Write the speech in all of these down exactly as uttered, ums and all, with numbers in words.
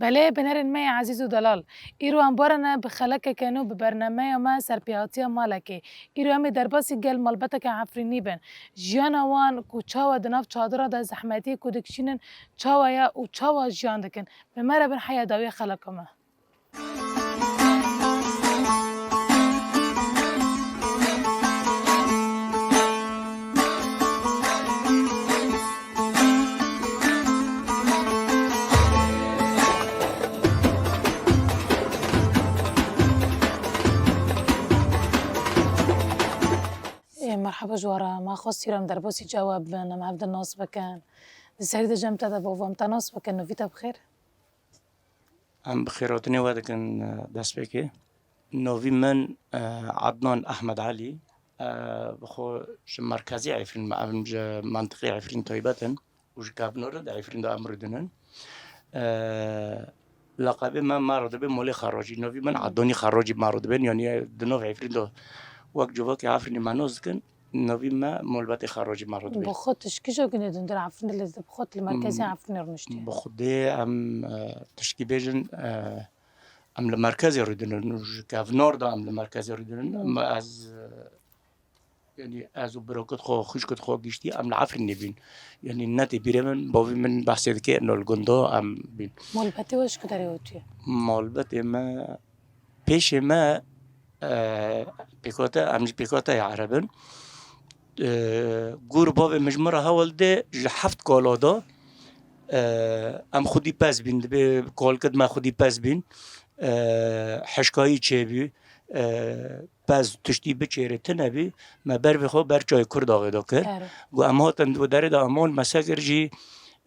Belê, binerên me yê ezîz û delal, îro em barene bi xelekeke nû bi bernameya me Serpêhatiya Malekê. Îro em ê derbasî gel malbeteke Efrînî bin. Jiyana wan ku çawa di nav çadira de zehmetiyê ku dikişînin çawa ye û çawa jiyan dikin. Bi me re bin heya dawî xeleka me. Ê, merheba ji we re. Me xwest îro em derbasî çawa bibin, em hev di nas bikin. Di serî de jî em te de bavê em te nas bikin. Novî te bi xêr? Em bi xêrhatinê we dikin, e, destpêkê. Novî min, e, Adnan Ehmed Elî. E, bi xwe ji merkezê Efrîn me, em ji mentiqê Efrîn taybet in û ji Kevnor re di Efrîn de em rûdinin. E, laqebê me, me re dibe Molê Xerracî. Novî min Adnanî Xerracî me re dibin. Yanî di nav Efrîn de wek civakê Efrînê me nas dikin. Novî me malbetê Xerracî me re dibê. Bi xwe tişkî jî gunê dundir Efrînê lê bi xwe li merkezê Hmm. Efrînê rûniştiye. Bi xwedê em, e, tişkî bêjin, e, em li merkezê rûdinin. Ji Kevnor de em li merkezê rûdinin. Hmm. Em ez, e, yanî ez û birokit xwe, xwişkit xwe giştî em li Efrînê bîn. Yanî ne tê bîrê min, bavî min behsê dike, no li gunda em bîn. Malbetê we ji ku derê hatiye? Malbetê me Pêşê me, e, pêkate, em ji pêkateyê Ereb in. E, gor bavê min ji min re hewl de ji heft kala de, e, em xwedî pez bîn, dibê kalkid me xwedî pez bîn. E, hişkayî çêbî, e, pez tiştî biçêrê tune bî, me ber vê xwe ber çayê Kurdaxê de kir. Got, em hatin di derê de eman me sekir jî,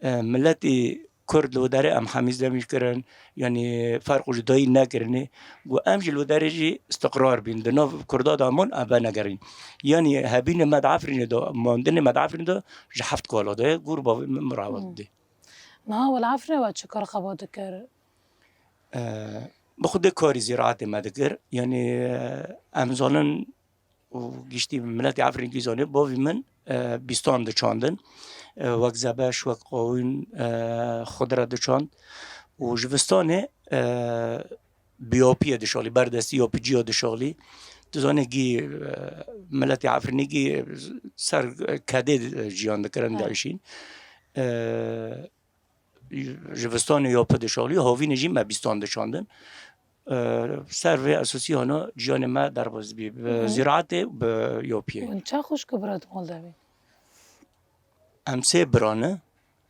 e, miletî Kurd li wê derê em hemîz demî kirin, yanî ferq û cudayî nekirinê. Got, em jî li wê derê jî istiqrar bîn. Di nav Kurda de eman em venegerîn. Yanî hebînê me di Efrînê de, mandinê me di Efrînê de ji heft kala de ye. Gor bavê min, min re hewl Hmm. didê. Niha we li Efrînê we çi kar xebat dikir? E, bi xwedê karî zîraetê me dikir. Yanî, e, em zanin û giştî miletê Efrînkî zanî, bavî min, e, bîstan diçandin. E, wek zebeş, wek qawîn, e, xudre diçand. Û ji vistanê, e, bi yapiyê dişalî, berdestî yapiciya dişalî. Tu zanî gî, e, miletê Efrînî gî ser kedê jiyan dikirin, Evet. diêşîn. E, Ji vistanê ya pê dişalî, havînê jî me bîstan diçandin. E, ser vê esasî hana jiyanê me derbas bî. Bi Hı hı. zîraetê, bi yapiyê. Hûn çend xwişk û bira di mal de bî? Em sê bira ne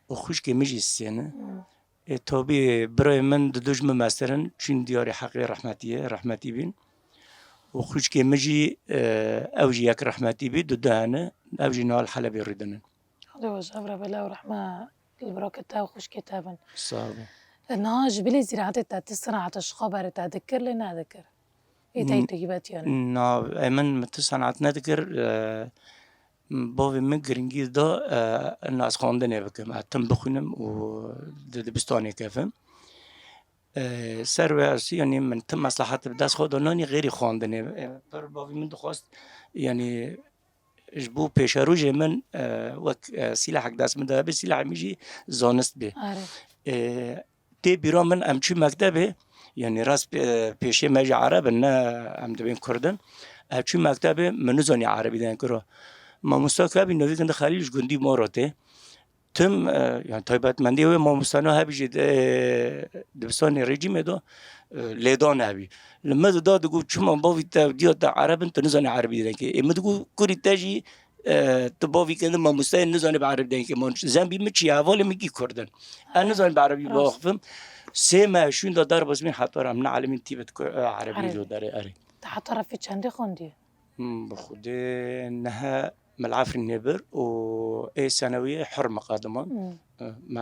û xwişkê min jî sê ne. Hı. Ê, tabî birayê min di du ji min meztir in, çûn diyarê heqê rehmetiyê, rehmetî bîn. Û xwişkê min jî, e, ew jî yek rehmetî bî, du du hene, ew jî niha li Helebê rûdinin. Xwedê we ji hev re be, lê ew rehme li birokê te û xwişkê te bin. Sağ ol. E, niha ji bilî zîraetê te, ti senata ji xwe berê te dikir lê nedikir? Ê te N-, taybetiyane. Na, e, min, min ti senat nedikir, e, bavê min giringî da, e, na ez xwendinê bikim, e, tim bixwînim û di dibistanê kevim. E, ser wê esî, yanî min tim meslahet bi dest xwe da nanî xêrî xwendinê. E, pir bavê min dixwest, yanî ji bo pêşerojê min, e, wek, e, sîlehek dest min de hebe, sîlehê min jî zanist bê. Are. E, tê bîra min em çû mektebê, yanî rast pê-, pêşê me jî Ereb in, ne em dibên Kurd in. Em çû mektebê, min nizanî Erebî deng kiro. Mamosta Kevî Novî Gindi Xelîl ji gundî Morotê. Tim, e, yani taybetmendiyê wê mamostana hebî jî di, dibistanê rejîmê de, e, lêdan hebî. Li min dida digot, çima bavî te diya te Ereb in, tu nizanî Erebî dengê. Ê min digot, kurî te jî, e, tu bavî kendin mamostayê nizanî bi Erebî dengê. Man zembî min çi ye, hevalê min gî Kurd in. Ez nizanî bi Erebî Rast. biaxifim. Sê meh şûn de derbas min heta re em ne elimîn tîbet ku, e, Erebî Erebî. do derê erê. Te heta refê çendê xwendiye? Hmm, bi Xwedê niha me li Efrînê bir û ê senewiyê hir me qediman. Hmm. Eh, me,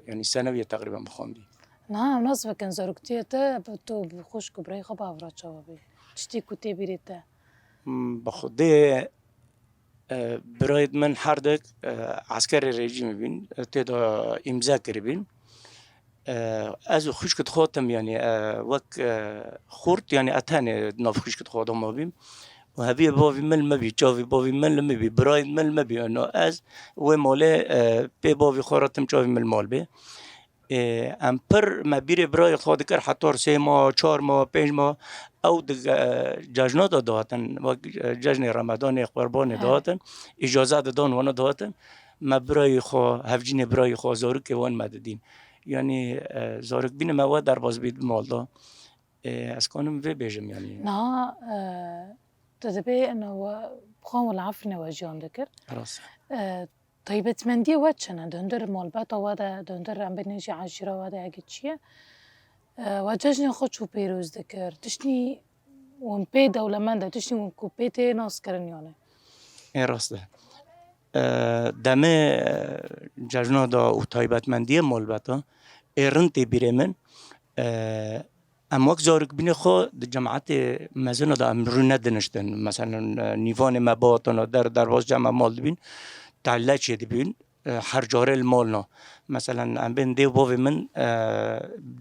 yanî senewiyê teqrîben bixwendî. Niha em nas bikin, zaroktiyê te bi tu bi xwişk û birayê xwe bi hev re çawa bî? Tiştê ku tê bîrê te? Hmm, bi Xwedê, eh, birayê min herdek, eh, eskerê rejîmê bîn, eh, tê de îmze kiribîn. E, ez û xwişkit xwe tim, yanî, e, wek, e, xort, yanî, e, tenê nav xwişkit xwe de mabîm. Û heviyê bavî min li min bî, çavî bavî min li min bî, birayên min li min bî. Eno ez wê malê, e, pê bavî xwe re tim çavî min li mal bê. Ê, em pir me bîrê birayê xwe dikir, hetar sê ma, çar ma, pênc ma, ew di, e, cejna de dihatin, wek, e, cejnê Remedanê, Qurbanê He. dihatin, îcaze didan wana dihatin, me birayê xwe, hevcînê birayê xwe, zarokê wan me didîn. Yanî, e, zarokbînê me we derbas bî di mal de. Ê, ez kanim vê bêjim, yanî. Niha, e, tu dibê ina we, bi xwe û li Efrînê we jiyan dikir. Rast. E, taybetmendiyê we çi ne? Di hundir malbata we de, di hundir em bêjin jî eşîra we de heke çi ye? E, we cejnê xwe çû pêroz dikir? Tiştî hûn pê dewlemend e, tiştî hûn ku pê tê nas kirin, yanî? Ê, rast e. E, demê, e, cejna de û taybetmendiyê malbata, ê rind tê bîrê min, e, Em wek zarokbînê xwe di cemaetê mezin de em rû nediniştin. Meselen, e, nîvanê me bihatana der, derbas cem me mal dibîn, tehle çêdibîn, e, her carê li mal na. Meselen, em bên dê û bavê min, e,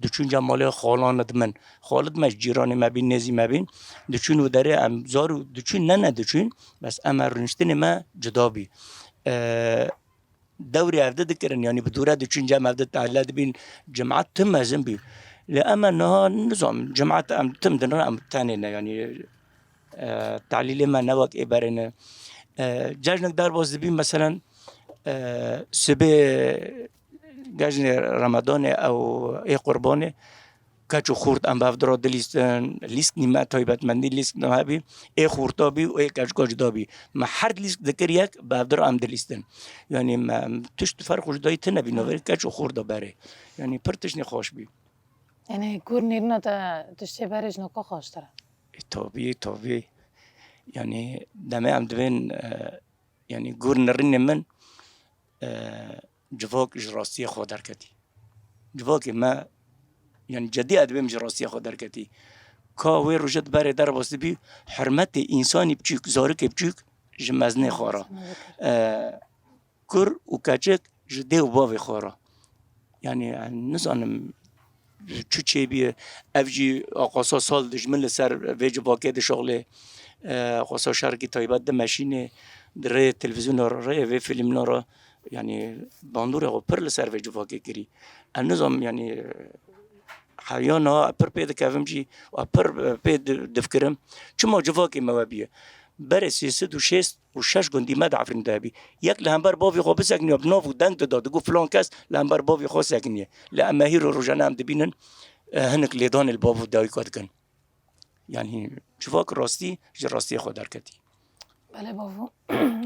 diçûn cem malê xalan di min. Xalid me ji cîranê me bîn, nêzî me bîn. Diçûn û derê em zar û diçûn, ne ne diçûn, bes em her rûniştinê me cuda bî. E, dewrê evde dikirin, yanî bi dûre diçûn cem evde tehle dibîn, cemaet tim mezin bî. Lê em e niha nizam, cemaet em tim din re em tenê ne, yanî, e, tehlîlê me ne wek ê berê ne. E, cejnek derbas dibî, meselen, e, sibê cejnê Remedanê ew ê Qurbanê, keç û xurt em bi hevdira dilîstin, lîsknî me taybetmendî lîskna hebî, ê xurta bî û ê keçika cuda bî. Me her lîsk dikir yek, bi hevdira em dilîstin. Yanî me tişt ferq û cudayî tine bî, navberê keç û xurt de berê. Yanî pir tiştê xweş bî. Yanî gur nêrîna te tiştê berê ji noka xweştir e? E, tabî, tabî. Yanî demê em dibên, e, Yanî gur nirînê min, e, civak ji rastiyê xwe derketî. Civakê me, yanî cedî ez dibêm ji rastiyê xwe derketî. Ka wê roje di berê derbas dibî, hurmetê însanî biçûk, zarokê biçûk ji mezinê xwe re. E, kur û keçik ji dê û bavê xwe re. Yanî, e, nizanim çi çêbîye. Ev jî aqasa sal dijmin li ser vê civakê dişoxlê. E, aqasa şerekî taybet dimeşînê, di rê televîzyona re, rê vê fîlmina re, yanî bandorê xwe pir li ser vê civakê kirî. Ez nizam, yanî, heya niha pir pê dikevim jî, û pir pê di-, difikirim. Çima civakê me we bîye? Berê sê sed û şêst û şeş gundî me di Efrînê de hebî. Yek li hember bavê xwe bisekiniya, bi nav û deng dida, digot filan kes li hember bavê xwe sekiniye. Lê em me hîro rojane em dibînin, e, hinek lêdanê li bav û dayika dikin. Yanî civak rastî ji rastiyê xwe derketî. Belê bavo.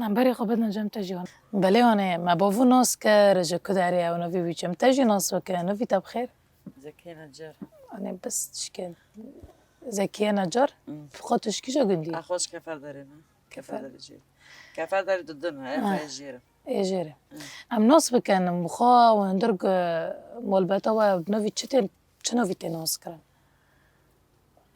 Em berê xwe bidin cem te jî wan. Belê wan ê, me bavo nas kir, ji ku derê ye, ew navê wî çi ye? Em te jî nas bikin, navê te bi xêr? Zekiye Necar. Anê bes tişkên. Zekiye Necar? Hmm. Xwe tu ji kîja gundî? A xwe ji Keferderê me. Kefer. Keferderê jî. Keferderê didin, ev Ha. Ê jêr e. Ê jêr e. Hmm. Em nas bikin, bi xwe û hundir gu-, malbata we navî çi tên, çi navî tê nas kirin?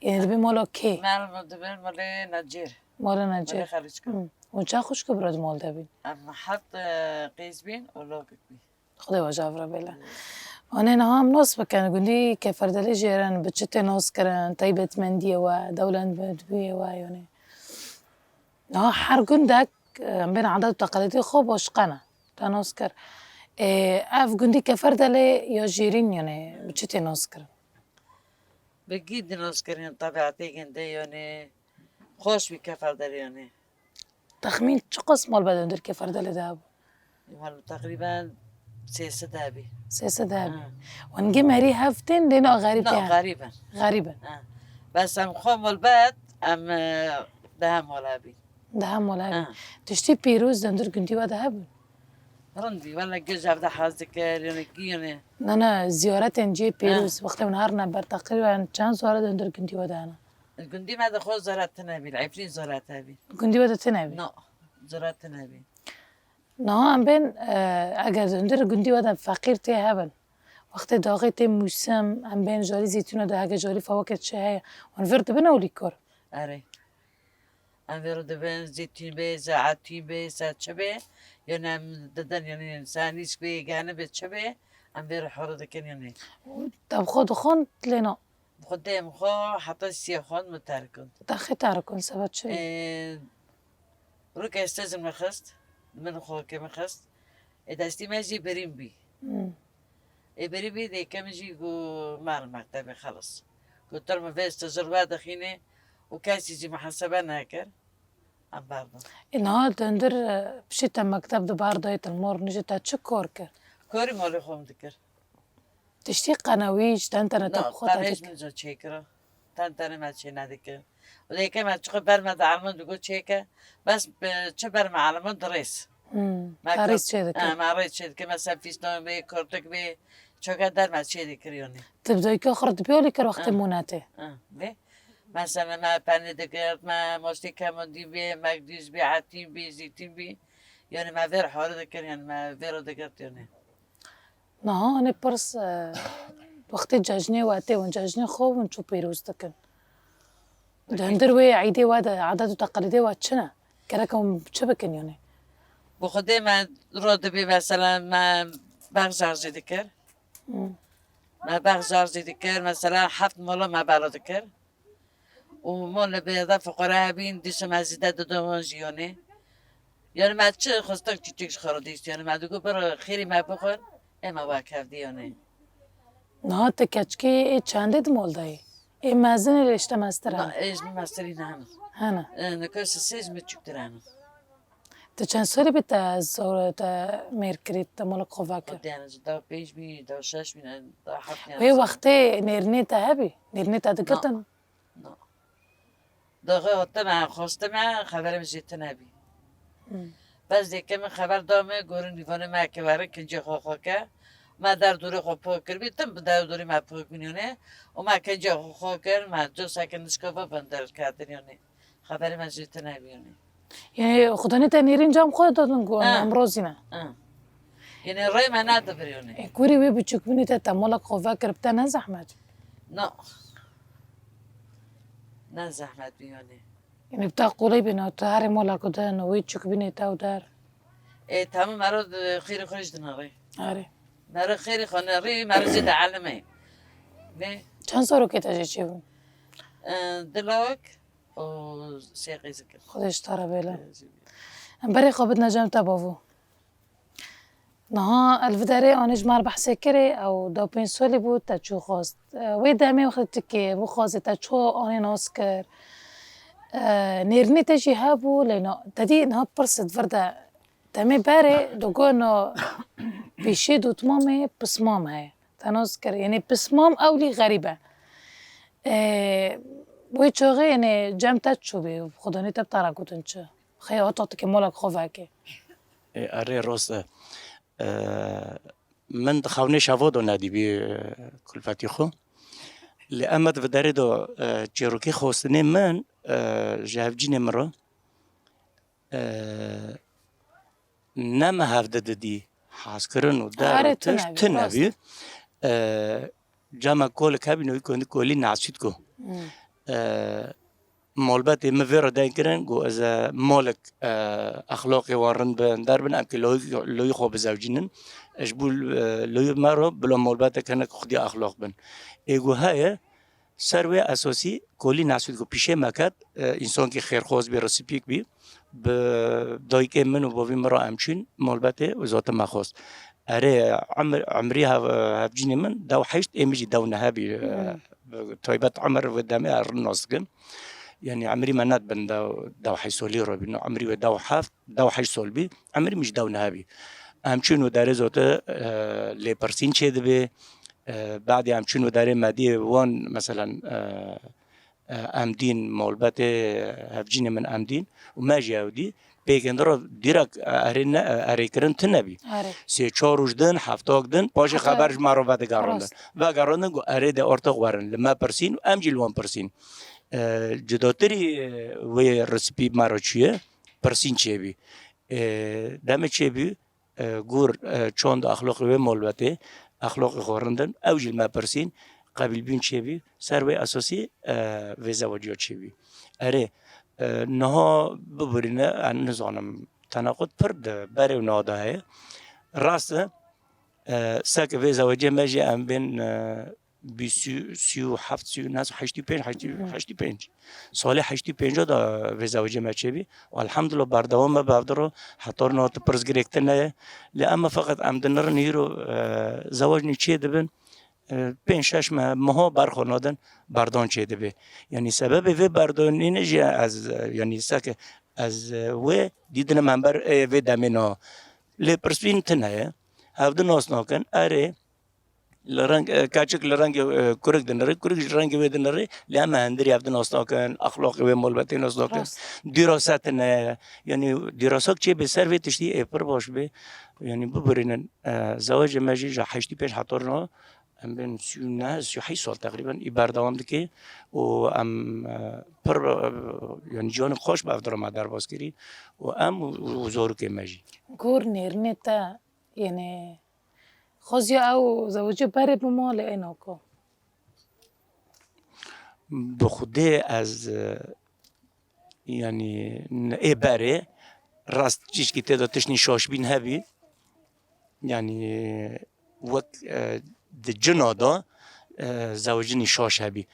Yanî dibê mala kê? Mala min dibê malê Necêr. Mala Necêr. Malê Xelîçka. Hmm. Hûn çend xwişk û bira di mal de bîn? Em heft, e, qîz bîn û lokek bî. Xwedê we ji hev re bêle. Anê niha em nas bikin, gundî Keferdelê jêr in, bi çi tê nas kirin, taybetmendiyê we, dewlemendbûyê we, yanî. Niha her gundek, em bên adet û teqalîdê xwe başqa ne. Te nas kir. Ê, ev gundî Keferdelê ya jêrîn, yanî, bi çi tê nas kirin? Bi gî di nas kirin, tebiatê gundê, yanî, xweş bî Keferdelê, yanî. Texmîn çiqas malbet hundir Keferdelê de hebû? Mal teqrîben sê sed hebî. Sê sed hebî. Ha. Wan gê merî hev tên, lê na xerîb Na, tê. Xerîb in. Xerîb in. Ha. Bes em xwe malbet, em, e, di hem mal hebî. Di hem mal hebî. Ha. Tiştî pîroz di hundir gundî we de hebû? Rind bî, wele gej ev de hez dikir, yanî, yanî. Na, na, ziyaretên cihê pîroz, Ha. wextê hûn herine ber teqrîben çend ziyaret di hundir gundî we de hene? Gundî me de xwe ziyaret tine bî, li Efrîn ziyaret hebî. Gundî we de tine bî? No, ziyaret tine bî. Niha em bên, e, eger di hundir gundî we de feqîr tê hebin, wextê daxê tê mûsim, em bên jarî zeytûna de heke jarî fawakê çi heye, wan vir dibin ew lîkor? Erê. Em vê re dibin zeytûn bê, zeetûn bê, se çi bê, yanî em didin, yanî se nîsk bê, geni bê, çi bê, em vê re horo dikin, yanî. Te bi xwe dixwend lê na? Xwedê em xwe heta siyê xwend min terkund. Te xê terkund, sebeb çi bî? Ê, rûkê stezin min xist, min xwe ke min xist. Ê destî me jî birîn bî. Hmm. Ê berî bî dêke min jî got, "Mer mektebê xelas." Got, "Tir min vê stejir vedixînê û kesî jî muhesebe nekir." Em berdin. Ê niha di hundir, e, piştî te mekteb di ber dayê te li mal nijî te çi kar kir? Karî malê xwe min dikir. Tiştî qenewî ji ten tene te bi xwe te qenewî ji min jî çêkira. Ten tene me çê nedikir. Û dêke me çiqo ber me de elman digot çêke. Bes bi çi ber me elman dirês. Hmm, me te rêz çê dikir. Me rêz çê dikir. Mesela fîston bê, kurtik bê, çoke der me çê dikir yonê. Tu bi dayika xwe re dibê alîkar wextê monetê? Ha, bê. Mesela me penê digirt, me mostê kemandî bê, mekdûz bê, etîn bê, zîtîn bê. Yonê me vêr hare dikir, yonê me vêr digirt yonê. Niha hanê pirs, e, wextê cejnê wetê hûn cejnê xwe hûn çû pîroz dikin. Di hundir wê eîdê we de, edet û teqelîdê we çi ne? Gerek hûn çi bikin yanî? Bi xwedê me ro dibî mesela me bex jarjê dikir. Hmm. Me bex jarjê dikir, mesela heft mola me bela dikir. Û mol li bêda fuqara hebîn, dîsa me zîde didon wan jî yonê. Yani me çi xistik çiçik ji xwe re dîst, yani me digot, "Bir xêrî me bixwin, ê me wek hevdî yonê." Niha ti keçikê ê çendê di mol de yî? Ê mezin ê lê ji te mestir hene? Na, ê ji min mestirî ne hene. Hene. E, nika ji sê ji min çûktir hene. Ti çend salî bî te zor, te mêr kirî, te molek xwe vekir? Xwedê hene, ji da pênc bî, da şeş bî, da heft bî. Wê wextê nêrînê te hebî? Nêrînê te digirtin? Na. Daxê hatime, xwestime, xeberê min jê tune bî. Hmm. Bes dêke min xeber da min, gorin dîvanê me ke werin kincê xwe xwe ke. Me der dorê xwe pok kiribî, tim bi der dorê me pok bînîne. Û me kincê xwe xwe kir, me coseke nişka ve bindir ketin yanî. Xeberê me jê tune bî yanî. Yanî xudanê te nêrîn cam xwe dadin ku em rozî ne. Ha. Yanî rê me nedibir yanî. E, kurî wê biçûkbûnê te te molek xwe vekir bi te ne zehmet? Na. Ne zehmet bî yanî. Yanî bi te qolê bî na, tu herê mola ku de na, wê çûkbûnê te û der. E, tamam, mero xêrê xwe ji dina rê. Erê. Mero xêrê xwe ne rê, mero jê de elime. Ne? Çend zarokê te jê çêbûn? E, dilak û sê qîzikir. Xwedê ji te re bêle. Em berê xwe bidine cem te bavo. Niha el viderê anî ji me re behsê kirê, ew da pênc solî bû, te çû xwest. E, wê demê wextê tikê bixwazê te çû anî nas kir. E, nêrînê te jî hebû, lê na, te dî niha pirs di vir de demê berê, digot na pîşê dotmamê pismam heye. Te nas kir, yanî pismam ewlî xerîb e. E, wê çaxê, yanî cem te çûbî, xudanî te bi te re gotin çi? Xeya heta tikê molek xwe vekê. E, erê, rast e. E, min di xewnê şeva de nedîbî, e, kulfetî xwe. Lê em di viderê de, e, çîrokê xwestinê min, e, ji hevcînê min re, e, ne me hevde didî, hezkirin û der û tişt tune bî. E, cama kolik hebî, nû kolî nasît ku. Hmm. E, Malbatê min vê re deng kirin, got, ez ê malek, e, exlaqê wan rind bin, der bin, em ki loyî, loyî xwe bizewcînin. Ji bo, e, loyî me re bila malbatek hinek xwedî exlaq bin. Ê got heye, ser wê esasî kolî nesûd got, pîşê me ket, e, însankî xêrxwaz bî, risipîk bî, bi dayikê min û bavî min re em çûn malbatê û zate me xwest. Erê, emir, emrî hev-, hevcînê min dew heşt, ê min jî dew nehebî, e, Hmm. bi taybet emir vê demê ez rind nas dikim. Yanî emrî me nedibin dew, dew heşt solî re bî. No, emrî wê dew heft, dew heşt sol bî. Emrî min jî dew nehebî. Em çûn û derê zote, e, lêpirsîn çêdibê. E, badê em çûn û derê me dî wan, meselen, e, e, em dîn, molbetê hevcînê min em dîn û me jî ew dî. Pêkên re dîrek, e, erê ne, e, erê kirin tune bî. Erê. Sê çar roj din, heftak din, paşê Heta xeber ji me re vedigerandin. Rast. Vegerandin ku erê de ortaq werin, li me pirsîn û em jî li wan pirsîn. E, cudatirî, e, wê risipî me re çûye, pirsîn çêbî. E, demê çêbî, e, gor, e, çand û exlaqê wê malbatê, exlaqê xwe rindin, ew jî li me pirsîn, qebîlbûn çêbî, ser wê esasî, e, vê zeweciya çêbî. Erê, e, niha biborîne, ez nizanim, tenaqut pir di berê û niha de heye. Rast e, e, seke vê zeweciya me jî em bên, e, bîst, sî û heft, sî û neh, heştê pênc, heştê, Hı. heştê pênc. Salê heştê pênc de vê zewicê me çêbî. Û elhamdulillah berdewam me bi hevdiro. Heta niha tu pirs girêktin neye. Lê em feqet em dinirin îro, e, zewacnî çê dibin. E, pênc şeş meh, meha berxwe nadin, berdan çê dibe. Yanî sebebê vê berdanîne jî ez, e, yanî seke ez, e, wê dîtinim hember, e, vê demê na. Lê pirsvîn tune ye. Hevdi nas nakin. Erê, li reng, e, keçik li rengê, e, kurik dinirê, kurik ji rengê wê dinirê, lê em hendirî hevdi nas nakin, exlaqê wê malbetê nas nakin. Rast. Dîrase tune ye. Yanî dîrasak çê bê ser vê tiştî ê pir baş bê. Yanî bibirînin, e, zewecê me jî ji heştê pênc heta niha em bên sî û neh, sî û heşt sal teqrîben î berdewam dike û em, e, pir, e, yanî ciwanê xweş bi ev dira me derbas kirî û em û, û zarokê me jî. Gor nêrînê te, yanî, xwezî ew zewicê berê bima lê ê nako? Bi Xwedê ez, e, yanî, n-, ê berê rast çîşkî tê de tiştî şaşbîn hebî. Yanî wek, e, di cina de, e, zewicînî şaş hebî.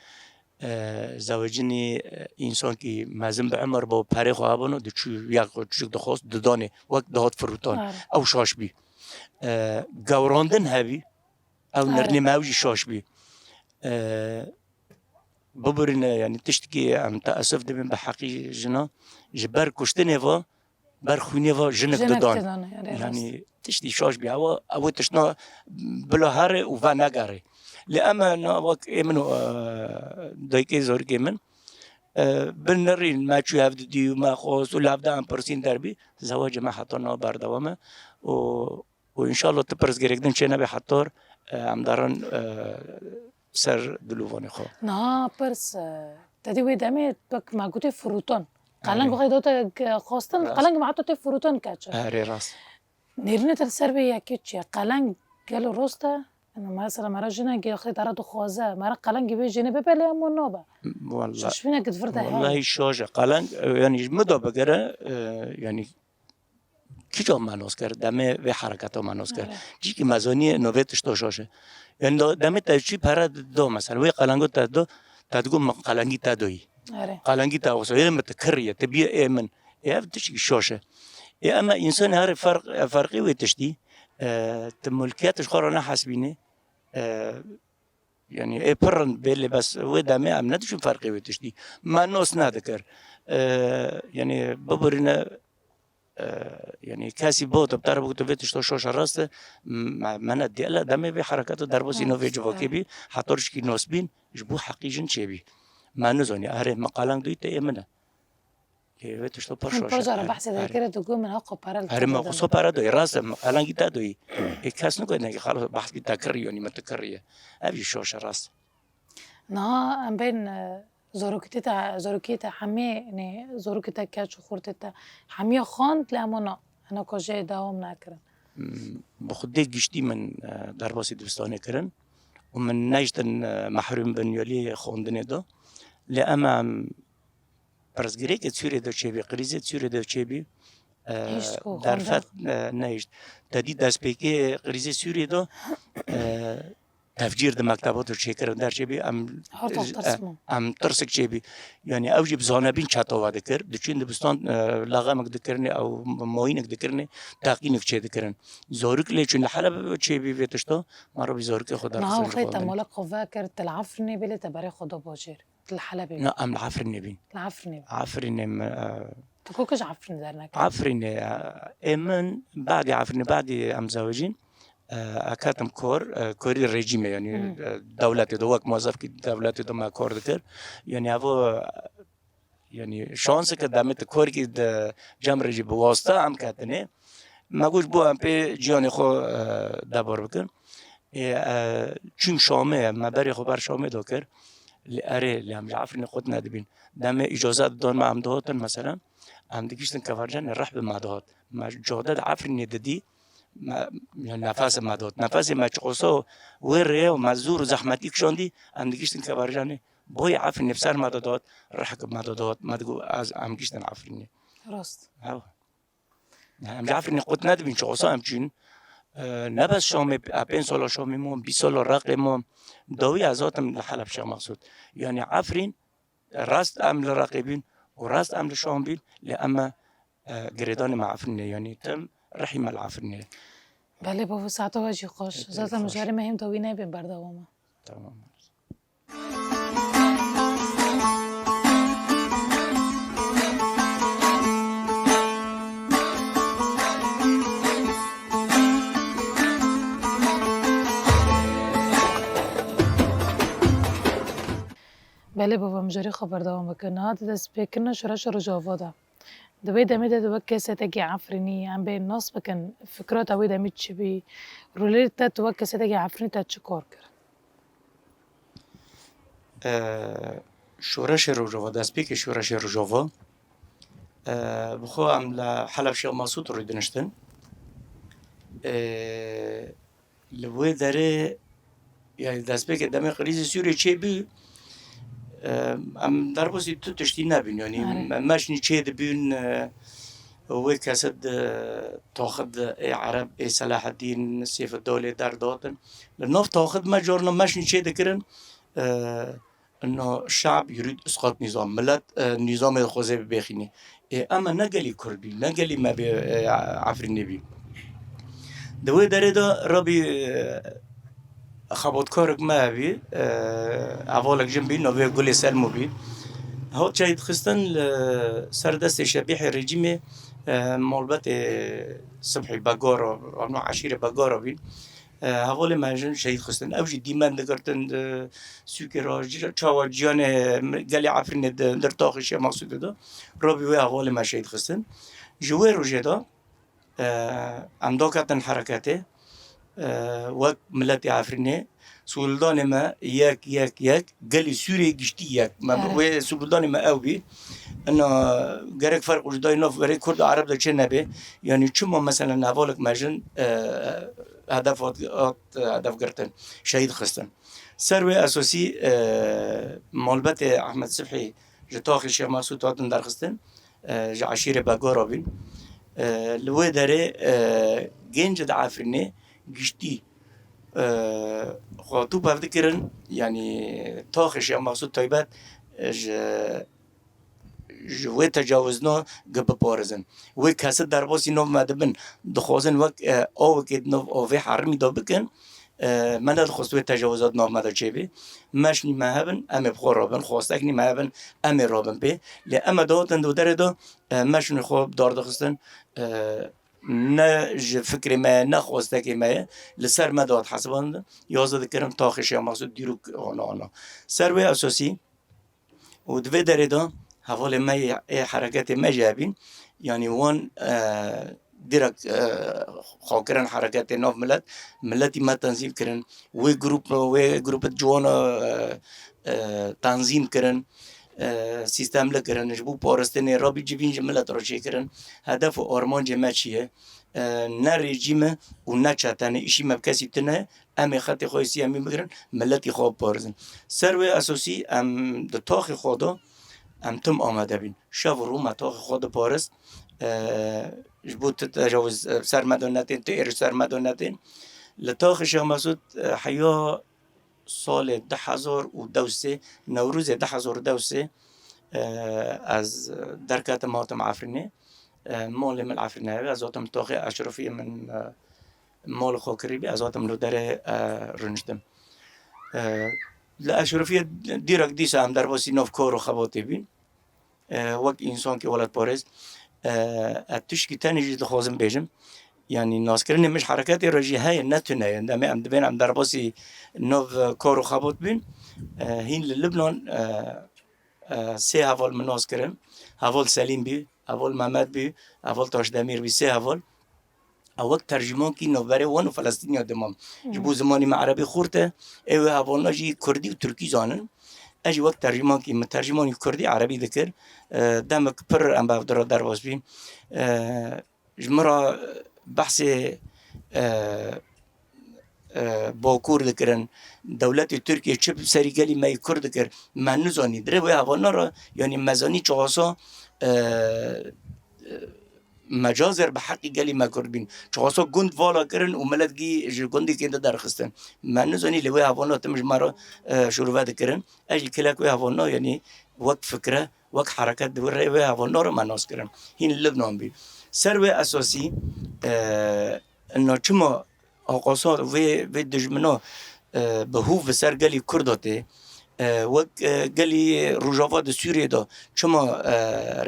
E, zewicînî, e, însankî mezin bi emir bo perê xwe hebûn û diçû ya xwe çûçik dixwest didanê wek dihat firotan. Are. Ew şaş bî. E, gewrandin hebî. Ew Are. nirnê me ew jî şaş bî. E, Bibirîne, yanî tiştekî em teesif dibin bi heqî jina. Ji ber kuştinê ve, ber xwînê ve jinik Jinik didane. didane, erê rast. Yanî tiştî şaş bî. Ew, ew tiştna bila here û venegere. Lê em na wek ê min û, e, dayikê zarokê min, e, binirîn me çû hev didî û me xwest û li hevde em pirsîn derbî. Zewacê me heta niha berdewam e û û înşallah tu pirs girêk din çê nebe hetor, e, em darin, e, ser dilûvanê xwe. Niha pirs, e, te dî wê demê wek me gotê firotan. Qeleng Erê. wextê da te g-, xwestin, Rast. qeleng me heta tê firotan keçe. Erê, rast. Nêrînê te li ser vê yekê çi ye? Qeleng gelo rast e? Mesela me re jinekê wextê te re dixwaze, me re qelengê vê jinê bibe lê hemû nabe. Walla-, Şaşbînek di vir de heye. Wallahî şaş e. Qeleng, e, yanî ji min de bigere, e, yanî Kîja me nas kir, demê vê hereketa me nas kir. Evet. Cîkî me zanî no vê tişta şaş e. Yani da-, demê te çî pere do mesela, wê qelengo te do, te digo min qelengî te doyî. Evet. Qelengî te wisa, ê min te kiriye, te bîye ê min. Ê ev tişkî şaş e. Ê ema însanê herê ferq-, ferqê wê tiştî, e, ti mulkiyet ji xwe re nehesbînê, e, Yani ê pir rind bê lê bes wê demê em nediçûn ferqê wê tiştî. Me nas nedikir. E, yani bibirîne, e, yani kesî bo tu bi te re bigotî vê tişta şaş e rast e, me, me ne diyele demê vê hereketa derbasî navê civakê bî, heta rişkî nas bîn, ji bo heqî jin çêbî. Me nizanî, erê me qeleng duyî te ê min e. Lê vê tişto pir Em şaş e. pir cara Erê, behsê erê. dikir, tu got min haqo pere li Erê, te me de. Qisa pere doyî, rast e, me qelengî te doyî. Ê kes niko dengê xalas behsî te kiriyo, nî me tu kiriye. Ev jî şaş e, rast. Niha em bên, e, zorokîtê te, zorokî te hemî, nê, zorokî te keç û xortê te hemiya xwend lê hema na, hena ko jê dewam nekirin. Hmm, bi xwedê giştî min, e, derbasî dibistanê kirin û min neyştin, e, mehrûm bin yolî xwendinê de. Lê em, em, Pirsgirêkê Sûriyê de çêbî, krîzê Sûriyê de çêbî, e, Hişt ku derfet, xwendin. e, nehişt. Te dî destpêkê krîzê Sûriyê de, e, tefcîr di mekteba de çêkirin, der çêbî, em, Her tam e, tirs bû. em tirsik çêbî. Yani ew jî bi zanebîn çeta we dikir. Diçûn dibistan, e, lexemek dikirinê, ew moyînek dikirinê, teqînek çê dikirin. Zorik lê çûn li Heleb çêbî vê tişta, me re bî zorikê xwe Niha derxistin ji xwe xwe te dine. Malek xwe vekir, te li Efrînê bê lê te berê xwe da bajêr. Li Helebê. Na, em li Efrînê bîn. Li Efrînê. Efrînê me, e, Tu kokê ji Efrînê dernekevî? Efrînê, e, ê min, badî Efrînê, badî em zewicîn, e, e, ketim kor, e, korî rejîmê, yanî, Hmm. e, dewletê de, wek mozefkî dewletê de me kor dikir. Yanî evo, e, yanî şansê ke demê tu korkî de cem rejî bi wasta em ketinê. Me got, bo em pê ciyanê xwe, e, debar bikin. Ê, e, çûm Şamê, me berê xwe ber Şamê de kir. Lê erê, lê em ji Efrînê qut nedibîn. Demê îcazet didon me, em dihatin, mesela, em digihîştin Kevercanê, rih bi me dihat. Me cade di Efrînê didî, me, ya nefesê me dihat. Nefesê me çiqoso wê rêye û me zor û zehmetî kişandî, em digihîştin Kevercanê. Boyê Efrînê bi ser me de dihat, rihek bi me de dihat. Me digot, ez, em gihîştin Efrînê. Rast. Hewa. Em ji Efrînê qut nedibîn, çiqosa em çûn. E, ne bes Şamê, e, pênc sala Şamê mam, bîst sala Reqê mam. Dawî ez hatim li Heleb Şêx Mexsûd. Yanî Efrîn, rast em li Reqê bîn û rast em li Şam bîn, lê em me, e, girêdanê me Efrînê, yanî tim rihî me li Efrînê. Belê bavo, saeta we jî xweş. Ê, te Zaten xweş. Mijarê me hêm dawî nebên berdewam e. Tamam. Belê bava, mijarê xwe berdewam bike. Niha di destpêkirina şoreşa Rojava de, di wê demê de tu wek kesekî Efrînî, em bê nas bikin, fikra te wê demê çi bî? Rolê te tu wek kesekî Efrînî te çi kar kir? E, şoreşê Rojava, destpêkê şoreşê Rojava, e, bi xwe em li Heleb Şêx Mesûd rûdiniştin. E, li wê derê, yani destpêkê demê krîzê Sûriyê çêbû, e, em derbasî tu tiştî nebîn. Yani Are. me-, meşnî çê dibûn, e, wê kesê di taxit ê Ereb, ê Selaheddîn, Seyfeddolê derdatin. Li nav taxit me carna meşnî çê dikirin, e, ina şab yürüt isqat nizam. Milet, e, nizamê dixwaze bibêxînî. Ê, em ne gelî Kurd bî, ne gelî me bê, e, Efrînê bî. Di wê derê de rabî, e, xebatkarek me hebî, e, hevalek jin bî, navê Gulê Selmo bî. Hat şehîd xistin li ser destê şebîhê rejîmê, e, malbetê Sibhî Begara, ano eşîrê Begara bî. E, hevalê me jin şehîd xistin. Ew jî dîmen digirtin, di sûkê re, ji-, çawa ciyanê gelê Efrînê di, di taxê Şêx Mesûdê de, rabî wê hevalê me şehîd xistin. Ji wê rojê de, e, em daketin hereketê, e, wek miletê Efrînê, sûldanê me yek, yek, yek, gelê Sûriyê giştî yek. Me Evet. wê sûldanê me ew bî. Ina gerek ferq û cudayî nav berê Kurd û Ereb de çê nebe. Yanî çima mesela hevalek me jin, e, hedef hat, hat hedef girtin, şehîd xistin. Ser wê esasî, e, malbetê Ehmed Sibhî ji taxê Şêx Mesûd hatin derxistin, e, ji eşîrê Begara bîn. E, li wê derê, e, gêncê di Efrînê giştî, e, xwe tû pev dikirin, yanî taxê Şêx Mesûd taybet, e, ji ji wê tecawizna gi biparizin. Wê kesî derbasî nav me dibin, dixwazin wek, e, awekê di nav avê herimî de bikin, e, me nedixwest wê tecawizat nav me de çêbê. Meşnî me hebin, em ê bi xwe rabin, xwasteknî me hebin, em ê rabin pê. Lê em e dihatin di derê de, e, meşnî xwe dar dixistin, e, ne ji fikrê me ye, ne xwastekê me ye, li ser me de hat hesibandin, ya zî dikirin taxê Şêx Mesûd dîrok ana ana. Ser wê esasî, û di vê derê de hevalê me yê, ê hereketê me jî hebîn. Yanî wan, e, direk, e, xwe kirin hereketê nav milet. Miletî me tenzîm kirin. Wê grûp, wê grûpê ciwana, e, e, tenzîm kirin. E, sîstemli kirin. Ji bo paristinê rabî civîn ji milet re çêkirin. Hedef û armancê me çi ye? E, ne rejîm e û ne çete ne, îşî me bi kesî tune ye. Em ê xetê xwe yê siyemî bigirin, miletî xwe biparizin. Ser wê esasî em di taxê xwe de em tim amade bîn. Şev û rû me taxê xwe diparis. E, ji bo tu tecawiz, e, ser me de netên, tu êriş ser me de netên. Li taxê Şêx Mesûd, e, heya salê du hezar û deh û sê, Newrozê du hezar û deh û sê, e, ez derketim hatim Efrînê. E, malê min Efrînê heye, ez hatim taxê Eşrefiyê min, e, mal xwe kirî bî, ez hatim li derê, e, rûniştim. E, li Eşrefiyê dîrek dîsa em derbasî nav kar û xebatê bîn. E, wek însankî welatparêz, e, ez tişkî tenê jî dixwazim bêjim. Yanî naskirinê min ji hereketê re jî heye, ne tune ye. Demê em dibên em derbasî nav kar û xebat bîn. E, hîn li Libnan, e, e, sê heval min nas kirin. Heval Selîm bî, heval Mehmet bî, heval Taşdemîr bî, sê heval. Ew wek tercîmankî navberê wan û Felestîniya dimam. Ji bo Hmm. zimanî me erebî xurt e, ê wê hevalna jî kurdî û tirkî zanin. Ez jî wek tercîmankî, min tercîmanî kurdî erebî dikir. E, demek pir em bi hev di re derbas bîn. E, ji min re behsê, e, e, Bakur dikirin. Dewletê Tirkiyê çi bi serî gelî me yê Kurd dikir, me nizanî. Di rê wê hevalna re, yanî me zanî çiqasa, e, e, mecazê re bi heqî gelî me Kurd bîn. Çiqasa gund vala kirin û milet gî ji gundê kê de derxistin. Me nizanî lê wê hevalna tim ji me re, e, şûrve dikirin. Ez jî kilek wê hevalna, yanî wek fikre, wek hereket di wê rê wê hevalna re me nas kirin. Hîn li Libnan bî. Ser wê esasî, e, na çima Aqasa vê, vê dijmina, e, bi hûv bi ser gelî Kurda tê. E, wek, e, gelî Rojava di Sûriyê de çima, e,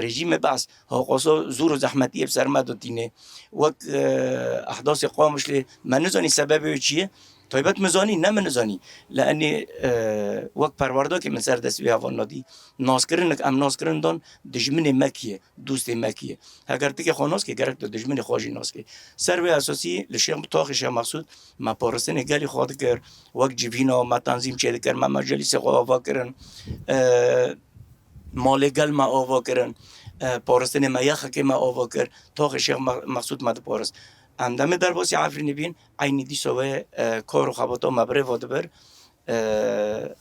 rejîmê Beas aqasa zor û zehmetiyê bi ser me de tîne. Wek, e, ehdasê Qamişlê me nizanî sebebê wê çi ye. Taybet min zanî, ne min nizanî. Li enê, e, wek perwerdakê min ser destê wê hevalna dî. Naskirinek em naskirin dan dijminê me kî ye. Dostê me kî ye. Heger tu kê xwe nas kê, gerek tu dijminê xwe jî nas kê. Ser wê esasî li Şêx, taxê Şêx Mexsûd me parastinê gelî xwe dikir. Wek civîna me tenzîm çêdikir, me meclîsê xwe ava kirin. E, malê gel me ava kirin. E, parastinê me yexekê me ava kir. Taxê Şêx Me-, Mexsûd me diparist. Em demê derbasî Efrînê bîn, eynî dîsa wê, e, kar û xebata me bi rê ve dibir. E,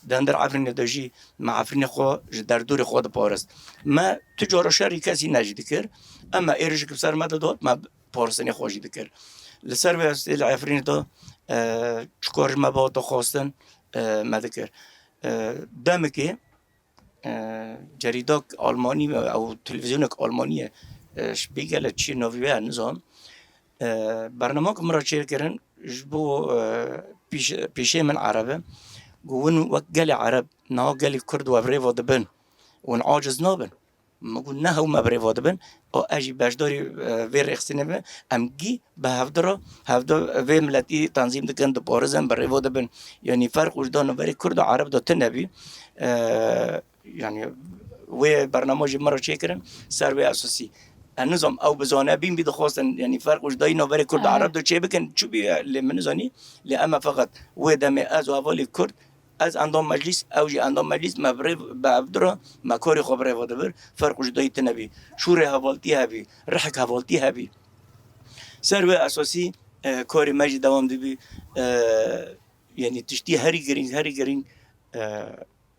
di hundir Efrînê de jî me Efrînê xwe ji derdorê xwe diparist. Me tu cara şerî kesî ne jî dikir. Em me êrişik bi ser me didat, me paristinê xwe jî dikir. Li ser vê estê li Efrînê de, e, çi kar ji me bihate xwestin, e, me dikir. E, demekê, e, cerîdak Almanî ew televîzyonek Almanî ye, e, ji bê gele çi navî wê ye nizam. E, bernama ku min re çêkirin ji bo, e, pîş-, pêşê min Ereb e. Got, hûn wek gelê Ereb, niha gelê Kurd we bi rê ve dibin. Hûn aciz nabin. Min got, ne hew me bi rê ve dibin. O, ez jî beşdarî, e, vê rêxistinê bim. Em gî bi hevdi re, hevdi vê miletî tenzîm dikin, diparizin, bi rê ve dibin. Yanî ferq û ji da navberê Kurd û Ereb de tune bî. E, Yanî wê bernama jî min re çêkirin ser wê esasî. Ez nizam ew bi zanebîn bî dixwastin, yanî ferq û cudayî navberê Kurd û Ereb de çêbikin, çi bî, lê min nizanî. Lê em e feqet wê demê ez û hevalê Kurd, ez endam meclîs, ew jî endam meclîs, me bi rê bi hevdi re, me karê xwe bi rê ve dibir, ferq û cudayî tune bî. Şûrê hevaltî hebî, rihek hevaltî hebî. Ser wê esasî, e, karê me jî dewam dibî, e, yanî tiştî herî girîng, herî girîng, e,